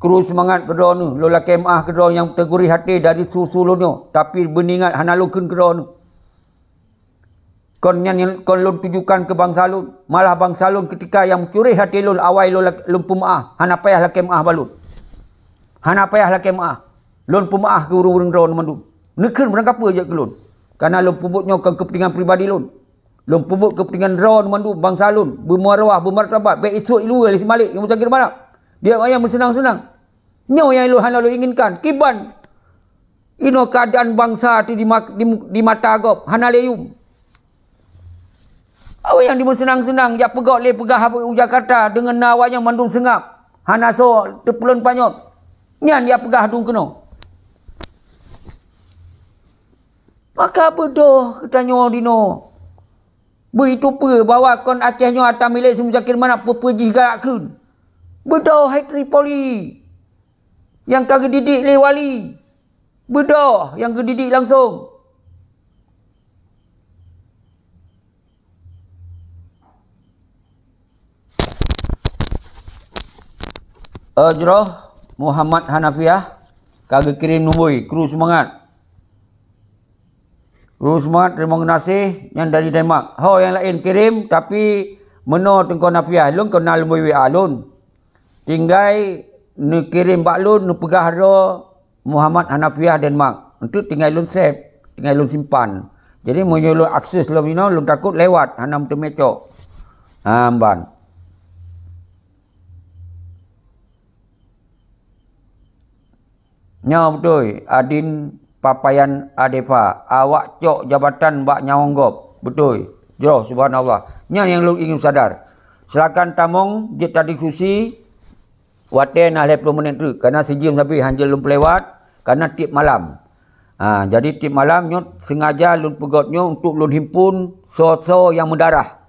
Kru seumangat keudroe neuh, lôn lakèe meu'ah keudroe nyang teugurèe até dari su-su lôn nyoe, tapi beuningat hana lôn kheun keudroe neuh. Kon nyan kon lôn tujukan keu bansa lôn, malah bansa lôn keutika nyang meucurèh até lôn awai lôn lak-, lôn peumeu'ah, hana payah lakèe meu'ah bak lôn. Hana payah lakèe meu'ah. Lôn peumeu'ah keu ureuëng-ureuëng droe mandum. Neukheun beurangkapeue jeuet keu lôn. Kareuna lôn peubuet nyoe kon keupeuntengan pribadi lôn. Lôn peubuet keupeuntengan droe mandum bansa lôn, beumaruah, beumartabat, bèk isut iluweue lé si Malik nyang meucangkir manah. Biar awaknyan meuseunang-seunang. Nyoe nyang lôn hana lôn inginkan. Kiban inoe keuadaan bansa teuh di ma-, di mu-, di mata gob, hana lé yum. Awaknyan dimeuseunang-seunang jak peugöt lé peugah u Jakarta deungon na awaknyan mandum seungab, hana soe teupeulon panyöt. Nyan jak peugah dum keunoe. Maka beudôh geutanyoe dinoe. Beuiteupeue bahwa kon Aceh nyoe atra milék si Muzakir Manaf peue-peue jih galak kheun. Beudôh hai Tripoli nyang ka geudidik lé wali. Beudôh nyang geudidik langsông. Eh, jroh Muhammad Hanafiah ka geukirém numboi, kru seumangat. Kru seumangat, teurimong geunaséh, nyan dari Denmark. Ho nyang laén kirém, tapi meunoe Teungku Hanafiah, lôn kon na lumboi W A lôn. Tinggai neukirém bak lôn, neupeugah droe Muhammad Hanafiah Denmark. Enteuk tinggai lôn save, tinggai lôn simpan. Jadi meunyoe lôn akses lom inoe, lôn takot lewat, hana meuteumé cok. Ha, mban. Nyoe beutôi, adin papayan adefa, awak cok jabatan bak nyawöng gob. Beutôi. Jroh, subhanallah. Nyan nyang lôn ingin sadar. Silakan tamong, jeuet tadiskusi, watèe na lhèe ploh menit treuk. Karena sijeuem sabe han jeuet lôn peulewat, karena tiep malam. Ha, jadi tiep malam nyoe sengaja lôn peugöt nyoe untuk lôn himpun soe-soe nyang meudarah.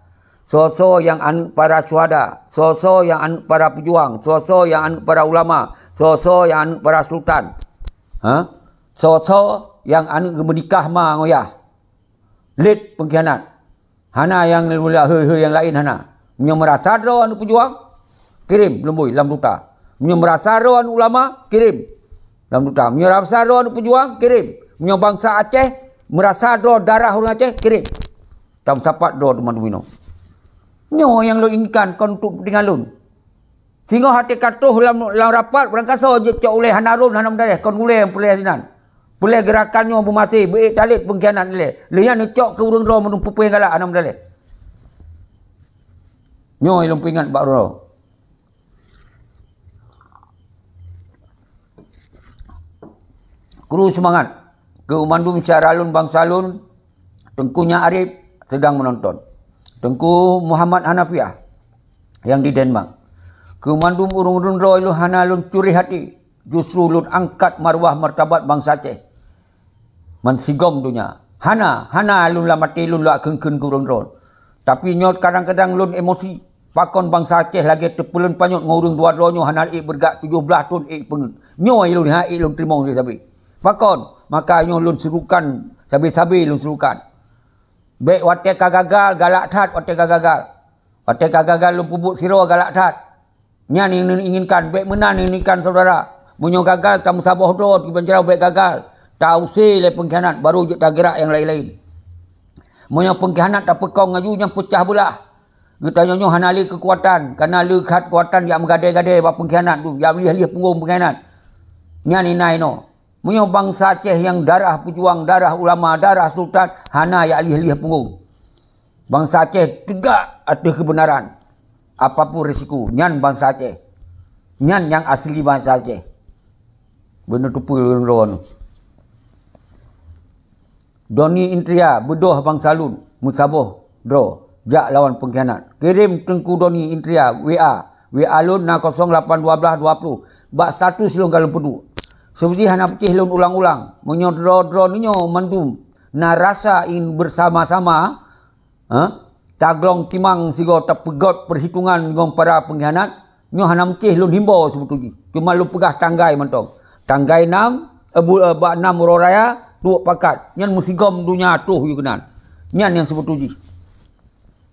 Soe-soe nyang aneuk para syuhada, soe-soe nyang aneuk para peujuang, soe-soe nyang aneuk para ulama, soe-soe nyang aneuk para sultan. Ha? Soe-soe nyang aneuk geumeunikah ma ngon yah. Lét peungkhianat. Hana nyang lula he-he nyang laén hana. Meunyoe meurasa droe aneuk peujuang, kirém leumbôi lam duta. Meunyoe meurasa droe aneuk ulama, kirém lam duta. Meunyoe meurasa droe aneuk peujuang, kirém. Meunyoe bansa Aceh meurasa droe darah ureuëng Aceh, kirém. Tameusapat droe teuma duminoe. Nyoe nyang lôn inginkan kon untuk keupentingan lôn. Singoh até ka troh lam, lam rapat, barangkasoe jeuet cok ulèe hana rhom, hana meudaléh, kon ulèe nyang peureulèe sinan. Peureulèe geurakan nyoe beumaséh, beuék talét peungkhianat ilèe. Lheueh nyan neucok keu ureuëng droe meunurot peue-peue galak hana meudaléh. Nyoe lôn peuingat bak droe. Kru seumangat keu mandum syedara lôn bansa lôn, Teungku Nyak Arif seudang meunonton. Teungku Muhammad Hanafiah nyang di Denmark. Keu mandum ureuëng-ureuëng droe lôn hana lôn curéh até, justru lôn angkat marwah martabat bansa Aceh. Meusigom donya. Hana, hana lôn lam até lôn lôn kheun-kheun keu ureuëng droe. Tapi nyoe kadang-kadang lôn emosi. Pakon bansa Aceh lagèe teupeulon panyöt ngon ureuëng dua droe nyoe hana ék beureugat tujoh blaih thon ék peungeuet. Nyoe lôn ha ék lôn teurimong sabe-sabe. Pakon? Maka nyoe lôn seurukan, sabe-sabe lôn seurukan. Bèk watèe ka gagal, galak that watèe ka gagal. Watèe ka gagal lôn peubuet sidroe galak that. Nyan nyang neuinginkan, bèk meunan neuinginkan syedara. Meunyoe gagal, tameusaboh droe, kiban cara bèk gagal. Tausé lé peungkhianat, baru jeuet tagerak nyang laén-laén. Meunyoe peungkhianat tapeukong laju, nyan peucah beulah. Geutanyoe nyoe hana lé keukuatan, kana le that keukuatan jak meugadée-gadée bak peungkhianat tu, jak lieh-lieh punggong peungkhianat. Nyan inan inoe. Meunyoe bansa Aceh nyang darah peujuang, darah ulama, darah sultan, hana jak lieh-lieh punggong. Bansa Aceh teugak ateueh keubeunaran. Apapun risiko, nyan bansa Aceh. Nyan nyang asli bansa Aceh. Beuneuteupeu lôn droe nyoe. Doni Indria, beudôh bansa lôn, meusaboh droe, jak lawan peungkhianat. Kirém Teungku Doni Indria W A. W A lôn na kosong lapan dua belas dua puluh. Bak status lôn ka lôn peuduek. Seubeuti hana peucéh lôn ulang-ulang. Meunyoe droe-droe nyoe mandum na rasa ingin bersama-sama, ha? Taglong timang sigoe tapeugöt peuhitongan ngon para peungkhianat, nyoe hana meucéh lôn himbô seubeutôi jih. Cuma lôn peugah tanggai mantong. Tanggai nam, eh, bu-, eh, bak nam uroe raya, trok pakat. Nyan meusigom donya troh yue keunan. Nyan nyang seubeutôi jih.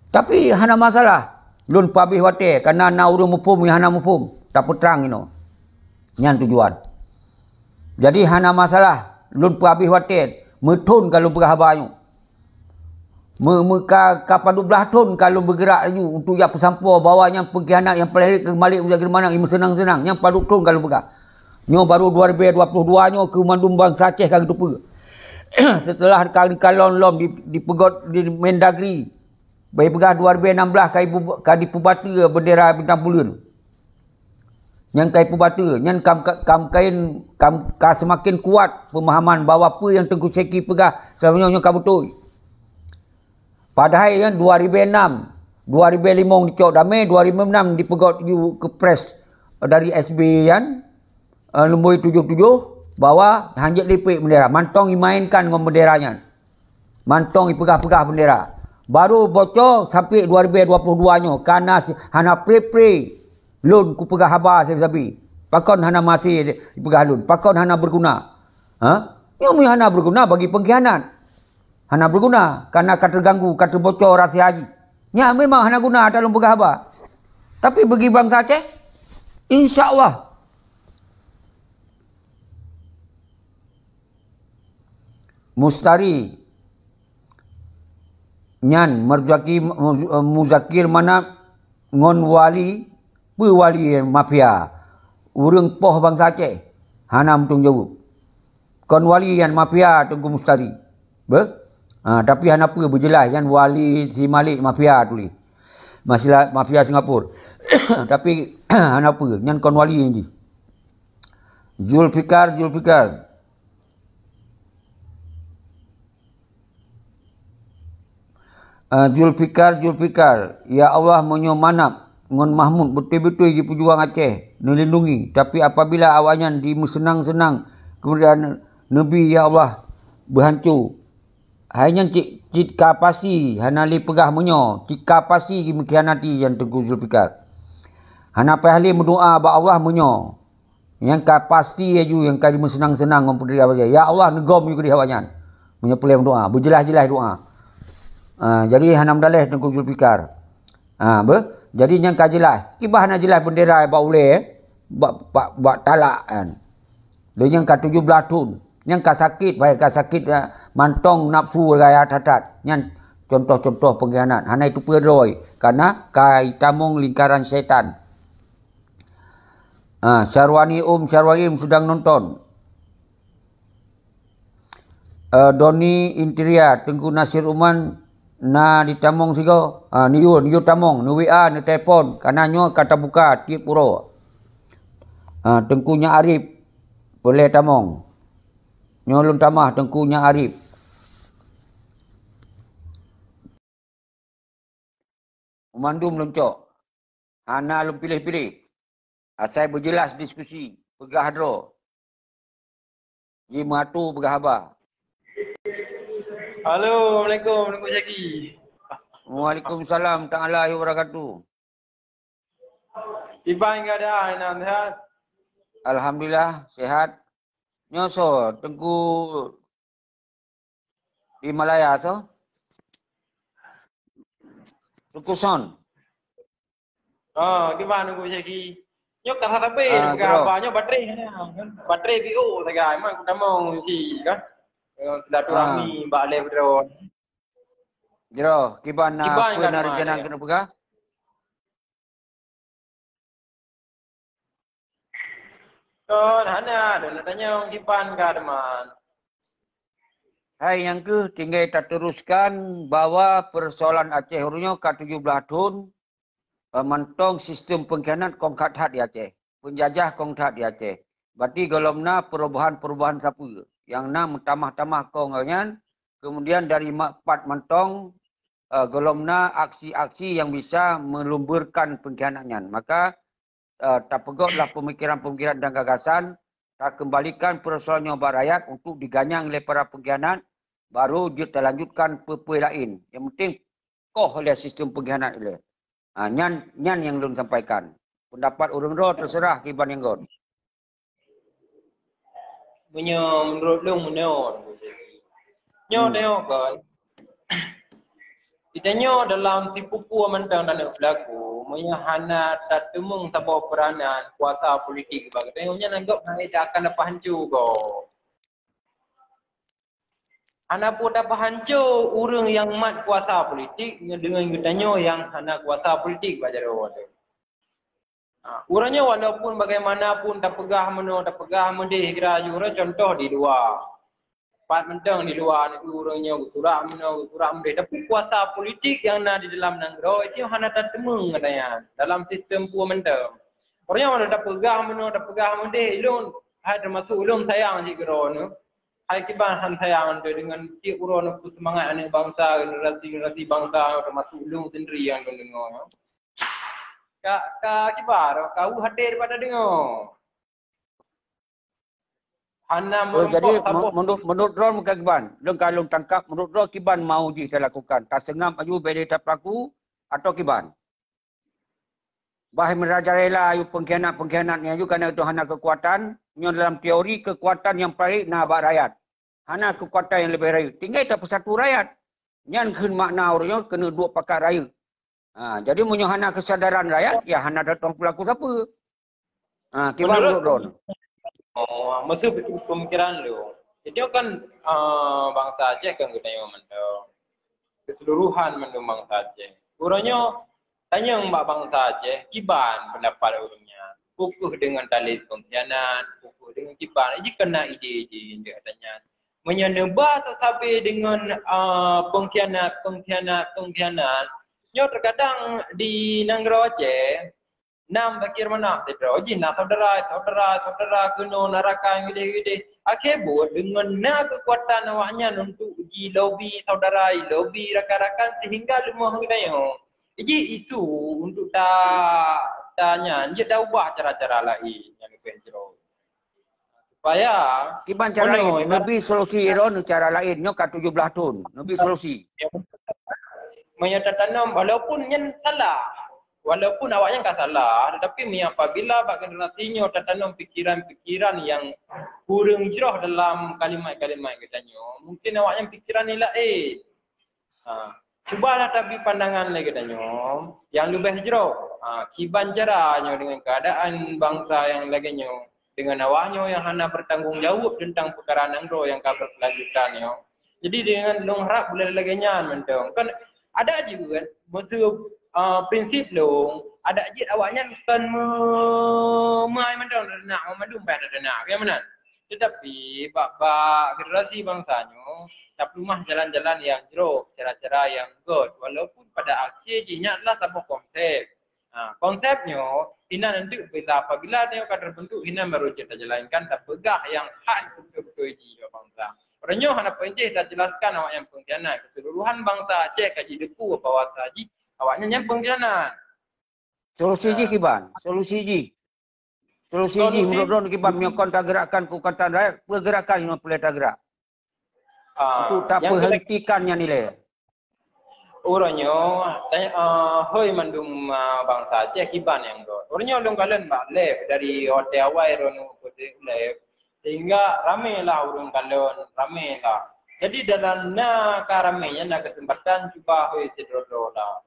Tapi hana masalah. Lôn peuhabéh watée, kana na ureuëng muphom nyang hana muphom, tapeutrang inoe. Nyan tujuan. Jadi hana masalah lôn peuhabéh watée, meuthon ka lôn peugah haba nyoe. Me-, me-, ka, ka padub blaih thon ka lôn beugeurak laju untuk jak peusampoe bahwa nyang peungkhianat nyang paleng rhot keu Malik Muzakir Manaf, meuseunang-seunang, nyang padub thon ka lôn peugah. Nyoe baru dua ribée dua ploh dua nyoe keu mandum bansa Aceh ka geuteupeue. Seuteulah ka, ka lom-lom di, dipeugöt di Mendagri, bak peugah dua ribée nam blaih ka ibu-, ka dipeubateue beundera bintang buleuen. Nyang ka ipeubateue, nyan kam, kam kain, kam, ka seumaken kuat peumahaman bahwa peue nyang Teungku Syeki peugah selama nyoe, nyoe ka beutôi. Padahai nyan dua ribée nam, dua ribée limong dicok damé, dua ribée nam dipeugöt yue keu press dari S B Y nyan, eh, lumboi tujoh tujoh, bahwa hanjeuet lipek beundera, mantong imainkan ngon beundera nyan. Mantong ipeugah-peugah beundera. Baru bocor sampoe dua ribée dua ploh dua nyoe, kana si-, hana pre-pre lôn kupeugah haba sabe-sabe. Pakon hana maséh ipeugah lôn? Pakon hana beuguna? Ha? Nyoe meuhana beuguna bagi peungkhianat. Hana beuguna, kana ka teuganggu, ka teubocor rahsia jih. Nyan memang hana guna ata lôn peugah haba. Tapi bagi bansa Aceh, insya Allah. Mustari nyan Muzaki-, Muz-, Muzakir Manaf ngon Wali, peue Wali mafia? Ureuëng poh bansa Aceh, hana meutanggong jaweueb. Kon Wali nyan mafia Teungku Mustari. Beuh? Ha, tapi hana peue beujeulaih nyan Wali si Malik mafia tuléh. Masila-, mafia Singapura. Tapi hana peue, nyan kon Wali nyan jih. Zulfikar, Zulfikar. Ah, Zulfikar, Zulfikar, ya Allah, meunyoe Manap ngon Mahmud beutôi-beutôi jipeujuang Aceh, neulindungi, tapi apabila awaknyan dimeuseunang-seunang, kemudian neubi, ya Allah, beuhanco. Hai nyan cit, cit ka pasti, hana lé peugah meunyoe, cit ka pasti jimeukianati nyan Teungku Zulfikar. Hana payah lé meudoa bak Allah meunyoe. Nyang ka pasti laju nyang ka jimeuseunang-seunang ngon peundiri awaknyan. Ya Allah, neugom ju keudeh awaknyan. Meunyoe peureulée meudoa, beujeulaih-jeulaih doa. Ah, jadi hana meudaleh Teungku Zulfikar. Ah, beuh? Jadi nyang ka jeulaih. Kiban hana jeulaih beundera bak ulée, bak, bak, bak talak kan. Lé nyang ka tujoh blaih thon. Nyang ka sakét, bah ka sakét, ah, mantong nafsu raya that-that. Nyan contoh-contoh pengkhianat. Hana itu peudroe, karena ka itamong lingkaran syaitan. Ah, Syarwani Um, Syarwani Um sedang nonton. Eh, Doni Interior, Teungku Nasir Uman na ditamong sigoe. Ah, niyue, niyue tamong, neu-WA, neutelepon, karena nyoe ka tabuka tiep uroe. Ah, Teungku Nyak Arif, peureulée tamong. Nyoe lôn tamah Teungku Nyak Arif. Meumandum lôn cok. Hana lôn piléh-piléh. Asai beujeulaih diskusi, peugah droe. Jimeuatu peugah haba. Halo, assalamualaikum, Teungku Syaki. Waalaikumsalam taala wabarakatuh. Kiban keadaan, Inan, sehat? Alhamdulillah, sehat. Nyoe soe, Teungku di Malaya soe? Teungku Son. Oh, kiban Teungku Syaki? Nyoe ka sabe Ah, peugah bro. Haba, nyoe baterai hana. Baterai B O sagai, memang kutamong si kan. Eh, silaturahmi Ah. bak lé bro. Jroh, kiban na Kiban peue kan na ma rencana ya? Keuneuk peugah? Kon hana, ada nak tanya kiban ka teman. Hai nyang keuh tinggai tateruskan bahwa persoalan Aceh uroe nyoe ka tujoh blaih thon, eh, mantong sistem pengkhianat kong that-that di Aceh. Penjajah kong that di Aceh. Berarti gohlom na perubahan-perubahan sapeue nyang na meutamah-tamah kong nyan, kemudian dari ma-, pat mantong, eh, gohlom na aksi-aksi yang bisa melumburkan pengkhianat nyan. Maka, eh, tapeugotlah pemikiran-pemikiran dan gagasan, takembalikan persoalan nyoe bak rakyat untuk diganyang lé para pengkhianat, baru jeuet talanjutkan peue-peue laén. Yang penting koh lé sistem pengkhianat ilée. Ha, nyan, nyan nyang lôn sampaikan. Pendapat ureuëng droe terserah kiban nyang gon. Meunyoe menurut lôn meunoe, nyoe Hmm. tengok kan. Kita nyoe dalam sipupu mantong dan pelaku, meunyoe hana tateumeung saboh peranan kuasa politik bak geutanyoe, nyan anggap hai akan leupah hanco goe. Hana peue tapeuhanco ureuëng nyang mat kuasa politik ngon deungon geutanyoe nyang hana kuasa politik bak jaroe watée. Ha, uroe nyoe walaupun bagaimanapun tapeugah meunoe, tapeugah meudeh, kira uroe contoh di luwa. Pat mantong di luwa negeri uroe nyoe geusurak meunoe, geusurak meudeh. Tapi kuasa politik nyang na di dalam nanggroe itu hana tateumeung katanya dalam sistem peue mantong. Uroe nyoe walaupun tapeugah meunoe, tapeugah meudeh, ilôn hai teumasuk ulôn sayang cit keudroe nyoe. Hai kiban han sayang tu deungon tiep uroe neupeu seumangat aneuk bansa, generasi-generasi bansa, teumasuk ulôn sendiri nyang lôn deungoe. Ka, ka kiban, ka u hadé daripada deungoe. Hana Oh, jadi meureumpok saboh. Menurut, menurut droe meuka kiban, lôn ka lôn tangkap, menurut droe kiban mau jih talakukan, taseungab aju bèk lé tapeulaku atau kiban? Bah merajalela ayue pengkhianat-pengkhianat nyan aju, karena itu hana kekuatan. Nyoe dalam teori kekuatan nyang paléng na bak rakyat. Hana kekuatan nyang leubeh rayeuk. Tinggai tapeusatu rakyat. Nyan kheun makna ureuëng nyoe keuneuk duek pakat rayeuk. Ha, jadi meunyoe hana kesadaran rakyat, ya hana tatong peulaku sapeue. Ha, kiban menurut droe. Oh, maksud pemikiran lu. Jadi kan, ah, bangsa Aceh kan geutanyoe mantong. Keseluruhan mandum bangsa Aceh. Uroe nyoe tanyong bak bangsa Aceh, kiban pendapat ureuëng nyan. Pukeuh deungon talét pengkhianat, pukeuh deungon kiban. Jih kena ide-ide nyan. Meunyoe neuba sabe deungon, ah, pengkhianat, pengkhianat, pengkhianat, nyoe terkadang di nanggroe Aceh, Na Muzakir Manaf sidroe jih na saudara, saudara, saudara keunoe na rakan gideh-gideh. Akhé buet deungon na keukuatan awaknyan untuk jilobi saudara, jilobi rakan-rakan sehingga leumoh geutanyoe. Jadi isu untuk ta, ta nyan, jeuet ta ubah cara-cara laén nyang leubeh jroh. Supaya kiban cara laén, neubi solusi droeneuh cara laén, nyoe ka tujoh blaih thon, neubi solusi. Meunyoe tatanom, walaupun nyan salah, walaupun awaknyan ka salah, tetapi meunyoe apabila bak generasi nyoe tatanom pikiran-pikiran nyang kureueng jroh dalam kalimat-kalimat geutanyoe, mungkin awaknyan pikiran nyan laén. Ha, cubalah tabi pandangan lagée tanyoe nyang leubeh jroh. Ha, kiban cara nyoe deungon keuadaan bansa nyang lagée nyoe, deungon awaknyoe nyang hana bertanggung jaweueb teuntang peukara nanggroe nyang ka berkelanjutan nyoe. Jadi deungon lôn harab buleuen lagée nyan mantong. Kan ada jeuet meuseu, a, prinsip lôn, ada jeuet awaknyan kon me-, meuai mantong teunak, mandum payah teunak, ya meunan. Tetapi bak, bak generasi bansa nyoe, tapeuleumah jalan-jalan nyang jroh, cara-cara nyang göt, walaupun pada akhé jih nyan adalah saboh konsep. Ha, konsep nyoe, inan nanti bila apabila nyoe ka terbentuk, inan baru jeuet tajalankan, tapeugah nyang hak beutôi-beutôi jih bak bansa. Padahai nyoe hana peuénjeh tajelaskan awaknyan pengkhianat. Keseluruhan bansa Aceh ka jideungoe bahwa jih awaknyan nyan pengkhianat. Solusi jih kiban? Solusi jih. Solusi jih menurut droeneuh kiban meunyoe kon tagerakkan keukuatan rakyat, peue geurakan nyang peureulée tagerak? Ah, untuk tapeuhentikan nyan ilée. Uroe nyoe, tanya, ah, hôi mandum, ah, bansa Aceh kiban nyang göt. Uroe nyoe lôn kalon bak live dari watée awai droeneuh upload live sehingga ramé lah ureuëng kalon, ramé lah. Jadi dalam na ka ramé nyan na keuseumpatan cuba hôi sidroe-droe lah.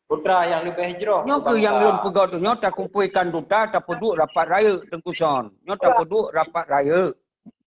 Putra nyang leubeh jroh. Nyoe keuh nyang lôn peugah tu nyoe takumpuikan duta tapeuduek rapat rayeuk Teungku Son. Nyoe tapeuduek rapat rayeuk.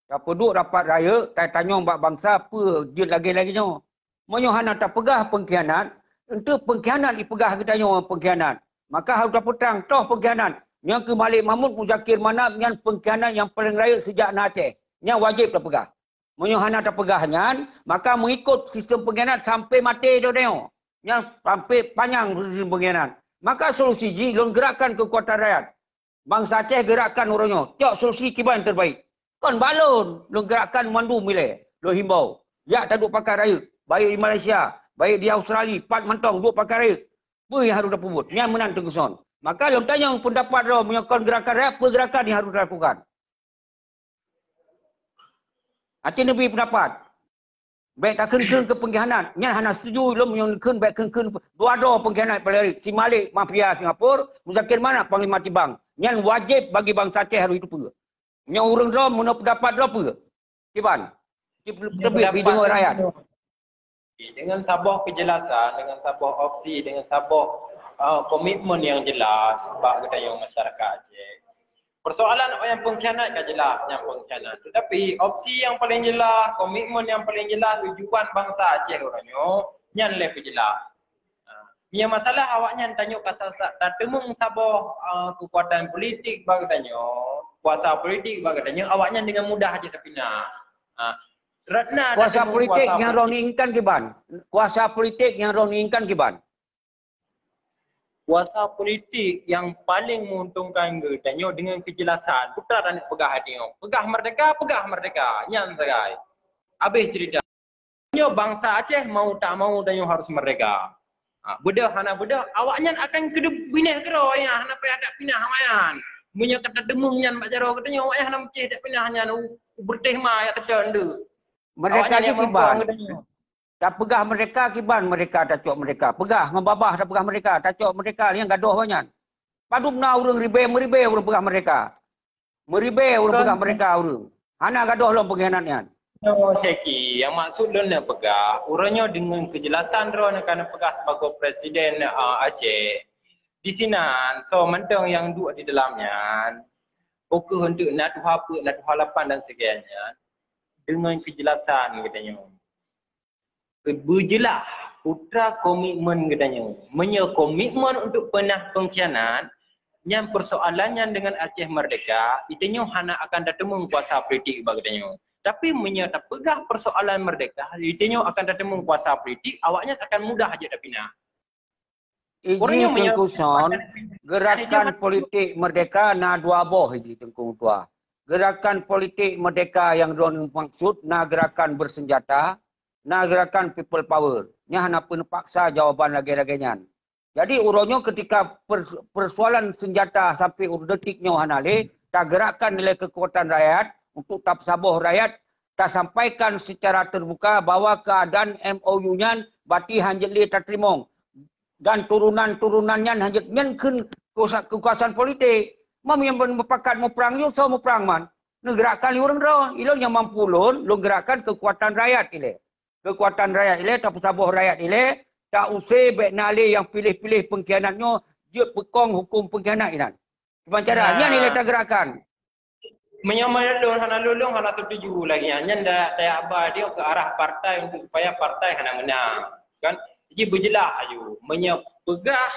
Tapeuduek rapat rayeuk tatanyong bak bansa peue jeuet lagée-lagée nyoe. Meunyoe hana tapeugah pengkhianat, enteuk pengkhianat jipeugah geutanyoe pengkhianat. Maka harôh tapeutrang toh pengkhianat. Nyoe keuh Malik Mahmud Muzakir Manaf nyan pengkhianat nyang paleng rayeuk sejak na Aceh. Nyan wajéb tapeugah. Meunyoe hana tapeugah nyan, maka meuikot sistem pengkhianat sampai maté doh nyoe. Nyan sampai panyang sistem pengkhianat. Maka solusi jih lôn gerakkan keukuatan rakyat. Bansa Aceh gerakkan uroe nyoe. Cok solusi kiban terbaik. Kon bak lôn, lôn gerakkan mandum ilée. Lôn himbau. Jak taduek pakat rayeuk. Baik di Malaysia, baik di Australia, pat mantong duek pakat rayeuk. Peue nyang harôh tapeubuet? Nyan meunan Teungku Son. Maka lôn tanyong pendapat droe meunyoe kon gerakkan rakyat, peue gerakkan nyang harôh talakukan? Até neubi pendapat. Bék takheun-kheun keu pengkhianat. Nyan hana setuju lôn meunyoe neukheun bék kheun-kheun dua droe pengkhianat paléng. Si Malik mafia Singapura, Muzakir Manaf panglima tibang. Nyan wajéb bagi bansa Aceh harôh jiteupeue. Nyoe ureuëng droe meunyoe pendapat droe peue? Kiban. Teubiet bak deungoe rakyat. Dengan saboh kejelasan, dengan saboh opsi, dengan saboh, uh, komitmen yang jelas bak geutanyoe masyarakat Aceh. Persoalan awaknyan pengkhianat ka jelas, nyang pengkhianat. Tetapi opsi yang paling jelas, komitmen yang paling jelas, tujuan bansa Aceh uroe nyoe, nyan lé peujelas. Ha, nyang masalah awaknyan tanyoe ka sa-, sa-, tateumeung saboh, uh, kekuatan politik bak geutanyoe, kuasa politik bak geutanyoe, awaknyan dengan mudah aja tapinah. Ha, Ratna kuasa politik nyang droe inginkan kiban? Kuasa politik nyang droe inginkan kiban? Kuasa politik yang paling menguntungkan geutanyoe dengan kejelasan. Putra dan peugah hati nyoe. Peugah merdeka, peugah merdeka. Nyan sagai. Habis cerita. Nyoe bansa Aceh mau tak mau tanyoe harus merdeka. Ha, beudôh hana beudôh, awaknyan akan keudeuh binéh keudroe nyang hana payah dak pinah awaknyan. Meunyoe ka tateumeung nyan bak jaroe geutanyoe, awaknyan hana meucéh dak pinah nyan u, u beureutéh ma jak teupeue ndeue. Merdeka jih kiban? Tapeugah merdeka kiban, merdeka tacok merdeka. Peugah ngon babah tapeugah merdeka, tacok merdeka nyang gadôh awaknyan. Padub na ureuëng ribée meuribée ureuëng peugah merdeka. Meuribée ureuëng peugah merdeka ureuëng. Hana gadôh lom pengkhianat nyan. Nyoe Syeki, nyang maksud lôn neupeugah, uroe nyoe deungon keujelasan droeneuh ka neupeugah sibagoe presiden, a, Aceh. Disinan, soe mantong nyang duek di dalam nyan, peu kheueh untuk na tuha peuet, na tuha lapan dan sebagainya, deungon keujelasan geutanyoe. Beujeulaih, putra komitmen geutanyoe. Meunyoe komitmen untuk peunah pengkhianat, nyan persoalan nyan deungon Aceh Merdeka, geutanyoe hana akan tateumeung kuasa politik bak geutanyoe. Tapi meunyoe tapeugah persoalan merdeka, geutanyoe akan tateumeung kuasa politik, awaknyan akan mudah aja tapinah. Iji Teungku Son, gerakan politik merdeka na dua boh iji Teungku Tua. Gerakan politik merdeka nyang droeneuh maksud na gerakan bersenjata, na gerakan people power. Nyan hana peuneupaksa jawaban lagée-lagée nyan. Jadi uroe nyoe ketika persoalan senjata sampai uroe detik nyoe hana lé, tagerakkan lé kekuatan rakyat untuk tapeusaboh rakyat, tasampaikan secara terbuka bahwa keadaan M O U nyan bati hanjeuet lé tateurimong. Dan turunan-turunan nyan hanjeuet nyan kheun kekuasaan politik. Mam nyang mupakat muprang yue soe muprang man. Neugerakkan lé ureuëng droe, ilôn nyang mampu lôn, lôn gerakkan kekuatan rakyat ilée. Kekuatan rakyat ilée, tapeusaboh rakyat ilée, ta use bék na lé nyang piléh-piléh pengkhianat nyoe jeuet peukong huköm pengkhianat inan. Kiban cara nyan ilée tagerakkan. Meunyoe lôn hana lôn hana setuju lagi nyan, nyan dak tayah ba dia ke arah partai untuk supaya partai hana menang. Kan? Jadi berjelas aju. Meunyoe peugah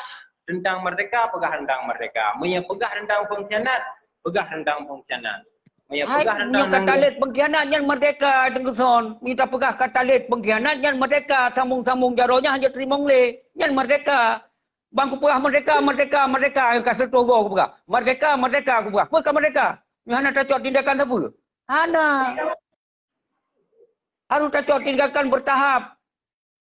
tentang merdeka, peugah tentang merdeka. Meunyoe peugah tentang pengkhianat, peugah tentang pengkhianat. Meunyoe peugah tentang kata lét pengkhianat nyan merdeka, Teungku Son. Meunyoe tapeugah kata lét pengkhianat nyan merdeka, sambung-sambung jaroe nyan hana teurimong lé. Nyan merdeka. Bang kupeugah merdeka, merdeka, merdeka, nyang ka seutogo kupeugah. Merdeka, merdeka kupeugah. Peue ka merdeka? Nyoe hana tacok tindakan sapeue? Hana. Harus tacok tindakan bertahap.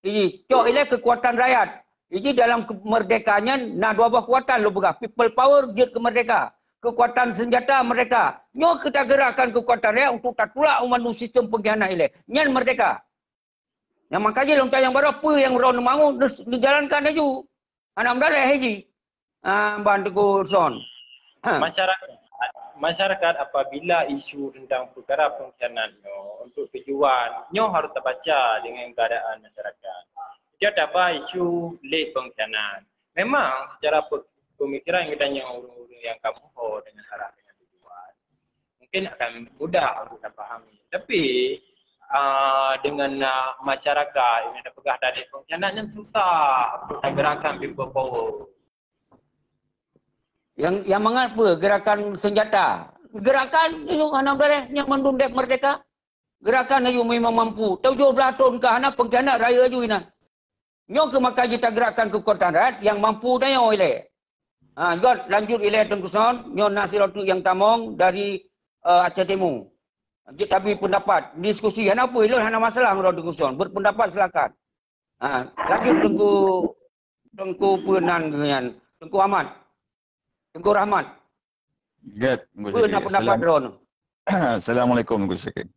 Iji, cok ilée kekuatan rakyat. Iji dalam ke-, merdeka nyan na dua boh kekuatan lôn peugah. People power jeuet keu merdeka. Kekuatan senjata merdeka. Nyoe keu tagerakkan kekuatan rakyat untuk tatulak u mandum sistem pengkhianat ilée. Nyan merdeka. Nyang maka jih lôn tanyong baroe peue nyang droeneuh mau neujalankan laju. Hana meudaleh jih. Ah, ban Teungku Son. Ha. Masyarakat, masyarakat apabila isu tentang perkara pengkhianat nyoe untuk tujuan nyoe harus terbaca dengan keadaan masyarakat. Dia taba isu lé pengkhianat. Memang secara pe-, pemikiran kita nyoe ureuëng-ureuëng nyang kamoe ho dengan arah dengan tujuan. Mungkin akan mudah untuk dipahami. Tapi uh, dengan uh, masyarakat yang dah peugah tadi pengkhianat yang susah untuk gerakan people power. Yang yang mangat apa gerakan senjata? Gerakan itu hana boleh yang mandum dek merdeka. Gerakan itu memang mampu. Tujuh belas tahun ke hana pengkhianat raya aju inan. Nyoe keuh maka jitagerakkan keukuatan rakyat nyang mampu tanyoe ilée. Ha, göt lanjut ilée Teungku Son, nyoe na sidroe teuk nyang tamong dari uh, Aceh Timu. Jeuet tabi pendapat, diskusi, hana peue, ilôn hana masalah ngon Teungku Son, berpendapat silakan. Ha, lanjut Teungku Teungku peue nan geuh nyan, Teungku Ahmad. Teungku Rahmat. Gét, Teungku Syekh. Peue na pendapat droeneuh? Assalamualaikum Teungku Syekh.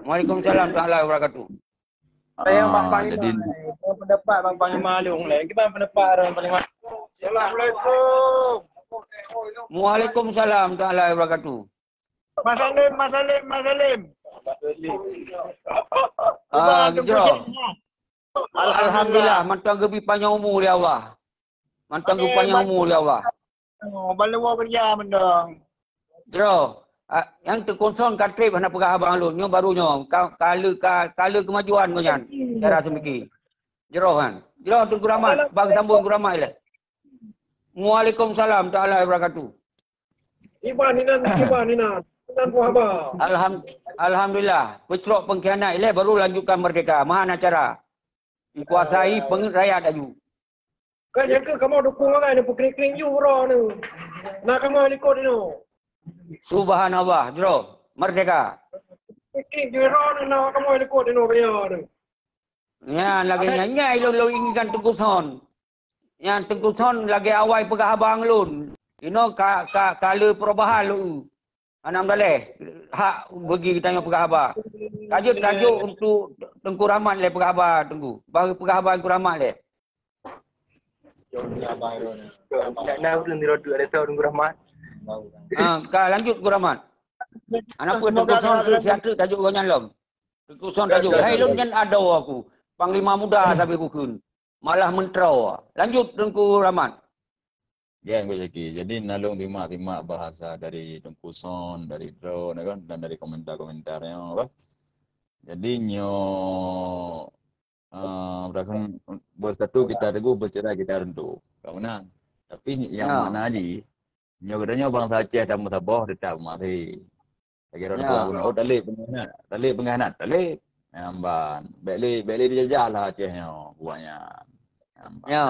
Waalaikumsalam warahmatullahi wabarakatuh. Saya Bang Panglima. Jadi pendapat Bang Panglima Along leh. Gimana pendapat Bang Panglima? Assalamualaikum. Waalaikumsalam warahmatullahi wabarakatuh. Mas Salim, Mas Salim, Mas Salim. Ah, Teungku Syekh. Alhamdulillah, mantong geubi panjang umu lé Allah. Mantong geubi panjang umu lé Allah. Oh, ban luwa kerja mantong. Jroh, ah, nyang Teungku Son ka trép hana peugah haba ngon lôn. Nyoe baru nyoe, ka, ka le, ka, ka le kemajuan ngon nyan. Cara seumiki. Jroh kan. Jroh Teungku Rahmat, bang sambung Teungku Rahmat ilée. Waalaikumsalam taala wabarakatuh. Iban inan, iban inan. Inan ku haba. Alham-, alhamdulillah. Peucrok pengkhianat ilée baru lanjutkan merdeka. Maha na cara. Dikuasai pengeuet rakyat aju. Kan nyang keuh kamoe dukung awai ni peukring-kring ju uroe ni. Na kamoe likot inoe. Subhanallah, jroh. Merdeka. Peukring ju uroe ni na kamoe likot inoe kaya ni. Nyan lagée nyan, nyan ilôn lôn inginkan Teungku Son. Nyan Teungku Son lagée awai peugah haba ngon lôn. Inoe ka, ka, ka le perubahan lôn. Hana meudaleh hak bagi geutanyoe peugah haba. Ka jeuet, ka jeuet untuk Teungku Rahmat lé peugah haba Teungku. Bagi peugah haba Teungku Rahmat lé. Nak na ureueng di roda ada tahu Teungku Rahmat. Ha, ka lanjut Teungku Rahmat. Hana peue Teungku Son siat tajuk gobnyan lom. Teungku Son tajuk. Hai lôn nyan adoe aku. Panglima muda sabe kukheun. Malah mentro. Lanjut Teungku Rahmat. Ya, Teungku Syaki. Jadi, nalong simak-simak bahasa dari Teungku Son, dari Drone, kan, dan dari komentar-komentar nyoe, kan. Jadi, nyoe, ah, bersatu kita teguh, bercerai kita runtuh. Ka meunan. Tapi yang makna jih, nyoe geutanyoe bangsa Aceh dan meusaboh tetap masih. Lagi orang tua guna, oh, talib pengkhianat, talib pengkhianat, talib. Nyamban. Bek lé, bek lé dijajah lah Aceh nyoe, buat nyan. Nyamban. Ya.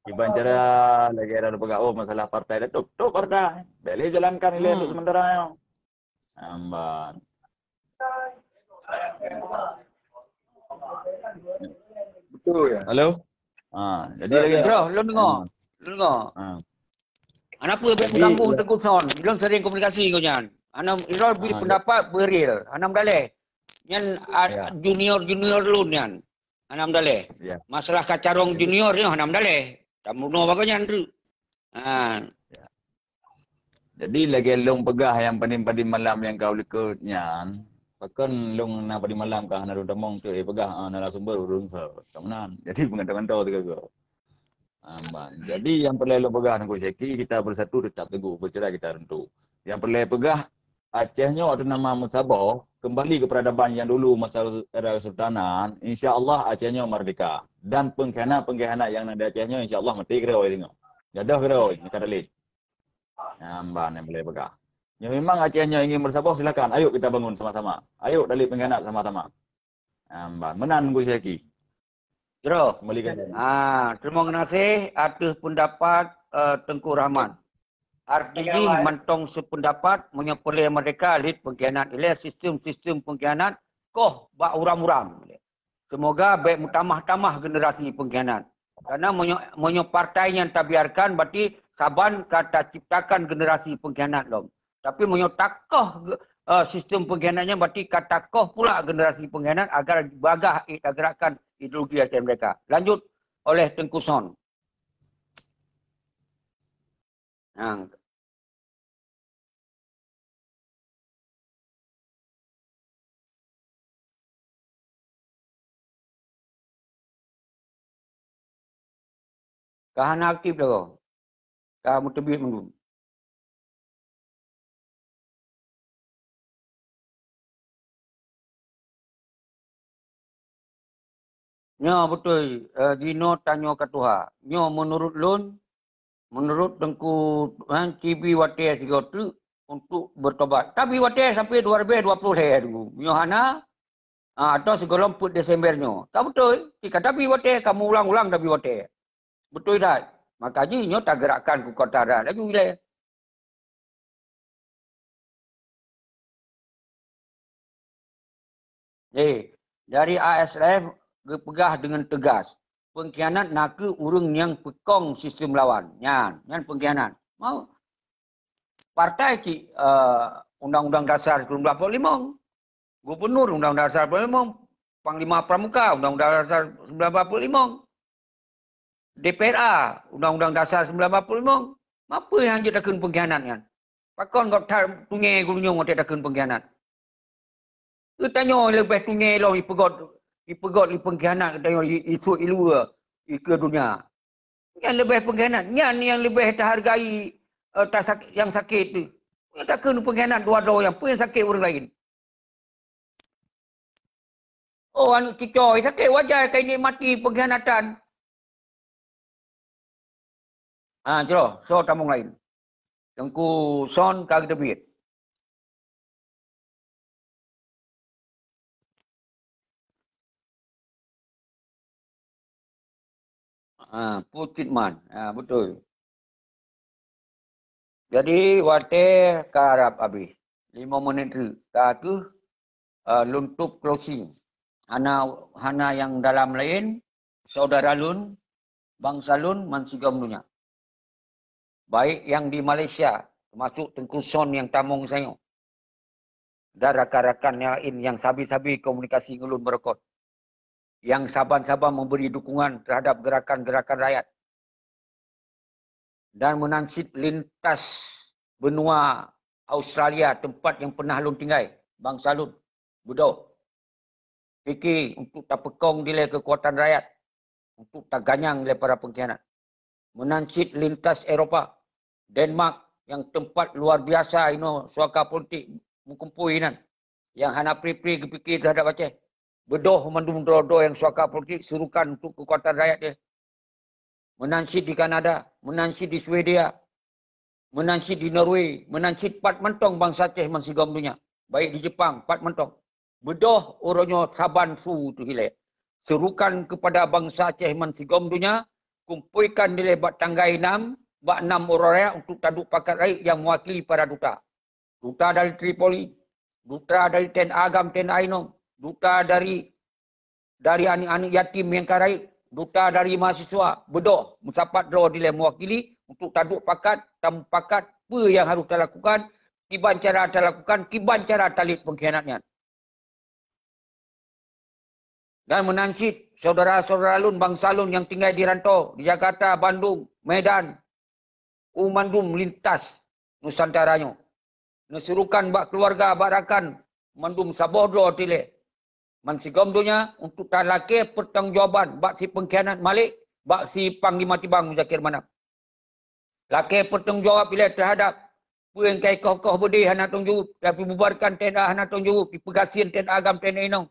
Kiban cara lagèe droe peugah, oh, masalah partai dah top, top partai. Bèk lé jalankan ilèe untuk sementara nyoe. Amban. Betul ya. Halo? Ha, jadi lagi Bro, lôn deungö. Ha. Lôn deungö. Ha. Kenapa bèk jadi, mengganggu ya. Teungku Son? Lôn sering komunikasi ngon nyan. Hana, ilôn bri pendapat beril. Hana meudaléh. Nyan, a, ya. Junior-junior lôn nyan. Hana meudaléh. Ya. Masalah kacarong junior nyoe hana meudaléh. Tamunoe bak nyan tu. Ha. Ya. Jadi lagèe lôn peugah nyang padum-padum malam nyang ka likot nyan, pakon lôn na padum malam ka hana lôn tamong tu, eh, peugah, ah, narasumber ureueng sa. Ka meunan. Jadi pengantar-ngantar tu ka. Aman. Jadi nyang peureulèe lôn peugah Teungku Syeki, kita bersatu tetap teguh, bercerai kita runtuh. Nyang peureulèe peugah, Aceh nyoe atau nama meusaboh kembali ke peradaban yang dulu masa era kesultanan, insya Allah Aceh nyoe merdeka. Dan pengkhianat-pengkhianat yang na di Aceh nyoe insya Allah meuti keudroe singoh. Gadoh keudroe, meukatalin. Nyang ban nyang boleh peugah. Nyoe memang Aceh nyoe ingin bersaboh, silakan. Ayo kita bangun sama-sama. Ayo dari pengkhianat sama-sama. Nyang ban. Meunan Teungku Syeki. Jroh. Kembali ke Ah, terima kasih atas pendapat uh, Teungku Rahman. Arti jih mantong sependapat meunyoe peureulèe merdeka lheuh pengkhianat ilèe sistem-sistem pengkhianat koh bak uram-uram. Semoga bèk meutamah-tamah generasi pengkhianat. Karena meunyoe, meunyoe partai nyan tabiarkan, berarti saban ka taciptakan generasi pengkhianat lom. Tapi meunyoe takoh uh, sistem pengkhianat nyan, berarti ka takoh pula generasi pengkhianat agar bagah eh, tagerakkan ideologi Aceh Merdeka. Lanjut oleh Teungku Son. Nah, ka hana aktif dah. Ka meuteubiet mandum. Nyoe beutôi, eh, jinoe tanyoe ka tuha. Nyoe meunurot lôn, meunurot Teungku, eh, cibi watèe sigoe teuk untuk bertobat. Tapi watèe sampai dua ribu dua puluh lhèe dulu. Nyoe hana, ah, atau sigohlom peuet Desember nyoe. Ka beutôi, tika tapi watèe, kamu ulang-ulang tapi watèe. Beutôi that. Maka jih nyoe tagerakkan keu kota dah laju ilèe. Eh, dari A S F geupeugah deungon teugas, pengkhianat nakeuh ureueng nyang peukong sistem lawan. Nyan, nyan pengkhianat. Mau partai cit, eh, Undang-Undang Dasar sembilan belas empat puluh lima. Gubernur Undang-Undang Dasar sembilan belas empat puluh lima. Panglima Pramuka Undang-Undang Dasar sembilan belas empat puluh lima. D P R A, Undang-Undang Dasar sembilan belas empat puluh lima, mapa nyang jeuet takheun pengkhianat nyan? Pakon gob that tunyé geurunyueng watèe takheun pengkhianat? Geutanyoe leubeh tunyé lom ipeugot, ipeugot lé pengkhianat geutanyoe i-, isut ilue ikeue donya. Nyan leubeh pengkhianat, nyan nyang leubeh tahargai, eh, tasak-, nyang sakét tu. Nyang takheun pengkhianat dua droe nyang peue nyang sakét ureueng laén. Oh, aneuk cucoe sakét wajar ka inikmati pengkhianatan. Ah, jroh, soe tamong laén? Teungku Son ka geuteubiet. Ah, Pucit Man. Ah, beutôi. Jadi, watèe ka rab abéh. Lima menit teuk. Ka keuh, eh, lôn top closing. Hana, hana nyang dalam laén, saudara lôn, bansa lôn, bansigom donya. Baik nyang di Malaysia, teumasuk Teungku Son nyang tamong sanyoe, dan rakan-rakan nyang laén nyang sabe-sabe komunikasi ngon lôn beureukat, nyang saban-saban memberi dukungan terhadap gerakan-gerakan rakyat, dan meunan cit lintas benua Australia, teumpat nyang peunah lôn tinggai, bansa lôn, beudôh. Pike untuk tapeukong dilèe keukuatan rakyat, untuk taganyang lé para pengkhianat. Meunan cit lintas Eropa, Denmark nyang teumpat luar biasa inoe suaka politik meukumpôi inan, nyang hana pri-pri geupike teuhadap Aceh. Beudôh mandum droe-droe nyang suaka politik surukan untuk keukuatan rakyat jih. Meunan cit di Kanada, meunan cit di Swedia, meunan cit di Norway, meunan cit pat mantong bansa Aceh bansigom donya, baik di Jepang, pat mantong. Beudôh uroe nyoe saban su teuh ilèe. Serukan kepada bansa Aceh bansigom donya, kumpuikan dilée bak tanggai nam, bak nam uroe raya untuk taduek pakat rayeuk nyang meuwakili para duta. Duta dari Tripoli, duta dari T N A GAM, T N A inong, duta dari, dari aneuk-aneuk yatim nyang ka rayeuk, duta dari mahasiswa, beudôh meusapat droe dilée meuwakili untuk taduek pakat, tamupakat peue nyang harôh talakukan, kiban cara talakukan, kiban cara talét peungkhianat nyan. Dan meunan cit, syedara-syedara lôn, bansa lôn nyang tinggai di rantau, di Jakarta, Bandung, Medan, u mandum lintas Nusantara nyoe. Neusurukan bak keuluwarga, bak rakan, mandum saboh droe dilée. Bansigom donya untuk talakée peurtanggongjawaban bak si peungkhianat Malik, bak si Panglima Tibang Muzakir Manaf. Lakée peurtanggong jaweueb ilée teuhadab peue nyang ka ikoh-koh beudé hana teuntèe jaweueb, tapi bubarkan T N A hana teuntèe jaweueb, ipeugasien T N A GAM, T N A inong.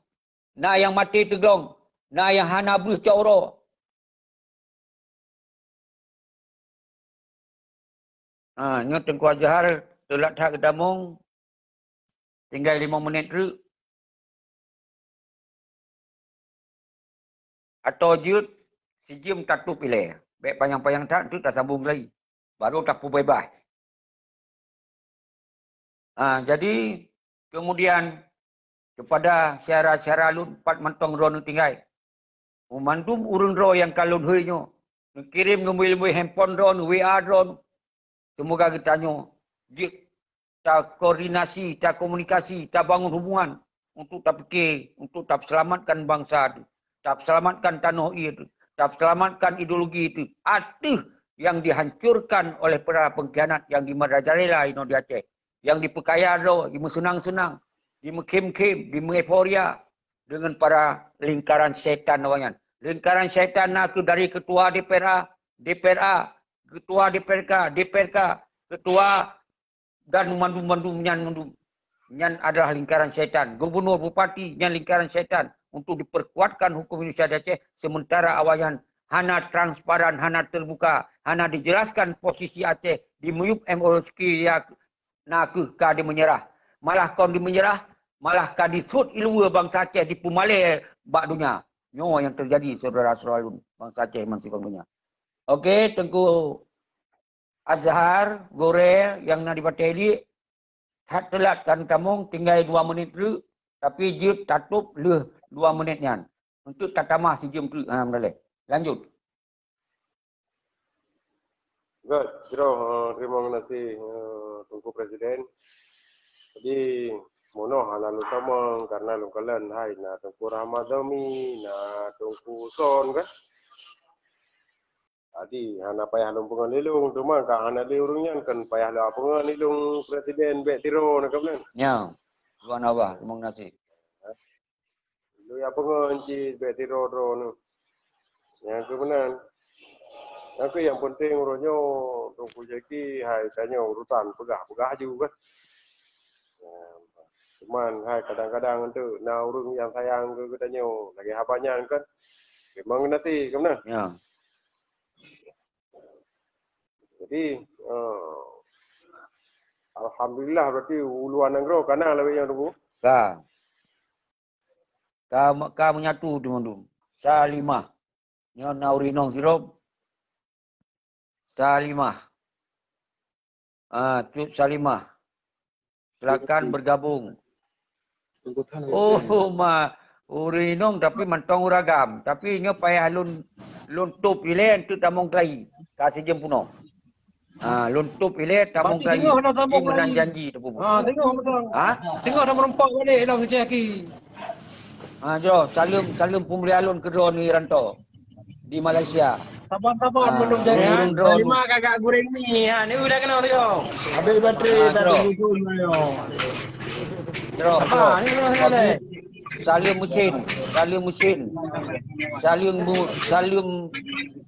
Na nyang maté teuglong, na nyang hana breueh cot uroe. Ha, nyoe Teungku Azhar teulat that geutamong, tinggai limong menit treuk. Atau jeuet sijeuem tatôb ilée. Bék panyang-panyang that, teuk tasambong lagi. Baru tapeubeubaih. Ah, jadi, kemudian, kepada syedara-syedara lôn pat mantong droeneuh tinggai. Meumandum ureuëng droe nyang ka lôn hôi nyoe, neukirém ngon leumbôi-leumbôi handphone droeneuh, W A droeneuh. Seumoga geutanyoe jeuet takoordinasi, takomunikasi, tabangun hubungan untuk tapike, untuk tapeuseulamatkan bansa teuh, tapeuseulamatkan tanoh ié teuh, tapeuseulamatkan ideologi teuh, ateueh nyang dihancurkan oleh para peungkhianat nyang di merajalela inoe di Aceh, nyang dipeukaya droe, dimeuseunang-seunang, dimeukhém-khém, dimeueuforia deungon para lingkaran syaitan awaknyan. Lingkaran syaitan na kheueh dari ketua D P R A, D P R A, ketua D P R K, D P R K, ketua dan mandum-mandum nyan mandum. Nyan adalah lingkaran syaitan. Gubernur, bupati, nyan lingkaran syaitan untuk diperkuatkan hukum Indonesia di Aceh, sementara awaknyan hana transparan, hana terbuka, hana dijelaskan posisi Aceh di miyueb M O S K ya na kheueh ka dimeunyeurah. Malah kon dimeunyeurah, malah ka disut iluwa bansa Aceh dipeumalée bak donya. Nyoe nyang teujadi, syedara-syedara lôn, bansa Aceh meusigoe donya. Oke, Teungku Azhar, gurée nyang na di Batée Iliek, that teulat kan tamong, tinggai dua menit treuk, tapi jeuet tatôb lheueh dua menit nyan. Untuk tatamah sijeuem treuk, ha, meudaleh. Lanjut. Good, jroh, eh, terima kasih, eh, Teungku Presiden. Jadi, monoh hana lôn tamong karena lôn kalon hai na Teungku Rahmat Dami, na Teungku Son kan. Jadi, hana payah lôn peungon lé lôn, teuma ka hana lé ureuëng nyan kan payah lôn peungon lé lôn Presiden bék tiro na kan. Ya, Tuan Allah, terima kasih. Lôn ya peungon cit bék tiro droeneuh. Nyang keu meunan. Nyang keu nyang penting uroe nyoe Teungku Jacky hai tanyoe urusan peugah-peugah aju kan. Cuman hai kadang-kadang enteuk na ureuëng nyang sayang keu geutanyoe lagée haba nyan kan. Memang geunaséh keu meunan. Ya. Jadi, eh, alhamdulillah berarti u luwa nanggroe ka na lawét nyoe Teungku. Ka. Ka, ka menyatu di mandum. Salimah. Nyoe na ureuëng inong sidroe. Salimah. Ah, Cut Salimah. Silakan bergabung. Oh, ma, ureuëng inong tapi mantong ureuëng agam. Tapi nyoe payah lôn, lôn tôb ilée untuk tamong keuhai. Ka sijeuem punoh. Ha, lôn tôb ilée tamong keuhai. Berarti teungoh dah sambung lagi. Meunan janji teupeubuet. Ha, teungoh beutôi. Ha? Teungoh dah meureumpok balik dah Teungku Jacky. Ha, jroh, saleuem, saleuem peumulia lôn keu droeneuh di rantau. Di Malaysia. Saban-saban ha, mandum jadi, ha? Ureuëng droeneuh. Lima kakak goreng mi, ha, ni udah kena tu, yo. Habis bateri ha, tak jroh. Terjun, yo. Jroh, ha, jroh. Ni udah kena. Saleuem meusén, saleuem meusén. Saleuem mu-, saleuem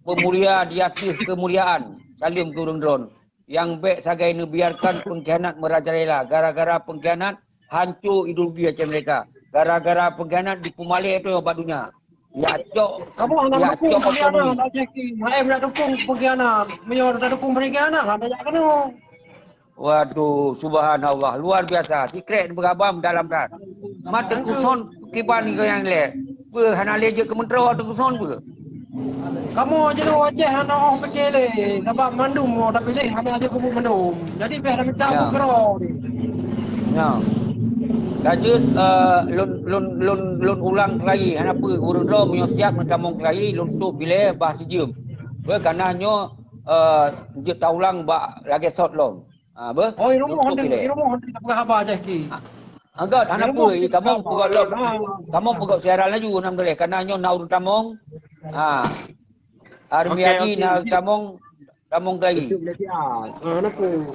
peumulia di ateueh keumuliaan. Saleuem keu ureuëng droeneuh. Nyang bék sagai neubiarkan peungkhianat meurajalela. Gara-gara peungkhianat, hanco ideologi Aceh Merdeka. Gara-gara peungkhianat dipeumalée tu bak donya. Ya cok, kamoe hana ya dukung cok peungkhianat, otonomi. Aceh King. Hai, hana dukung peungkhianat. Meunyoe hana dukung peungkhianat, hana jak keunoe. Waduh, subhanallah, luar biasa. Sikrek beugabam dalam ran. Mat Teungku Son kiban keu nyang lé. Peue hana lé jeuet keu meuntroe Teungku Son peue? Kamoe jinoe Aceh hana óh pike lé, sabab mandum mau tapiléh hana jeuet kubu mandum. Jadi beh taminta Ya. Abu Kero ni. Ya. Lanjut, eh, lôn, lôn, lôn, lôn ulang keulayi, hana peue, ureuëng droe meunyoe siab neutamong keulayi, lôn tutob ilée bah sijeuem. Beh, kana nyoe, eh, jeuet taulang bak lagée sot lom. Ha, beh. Oh, i rumoh Lôn tutob handi, ilée. I rumoh handi tak peugah haba Aceh ki. Angkat, hana Ilmu peue, kamoe peugah lom. Ah. Kamoe peugah siaran laju, nam boleh. Kana nyoe na ureuëng tamong. Ha. Army Okey, Haji okey. Na ureuëng tamong, tamong keulayi. Ah, hana peue.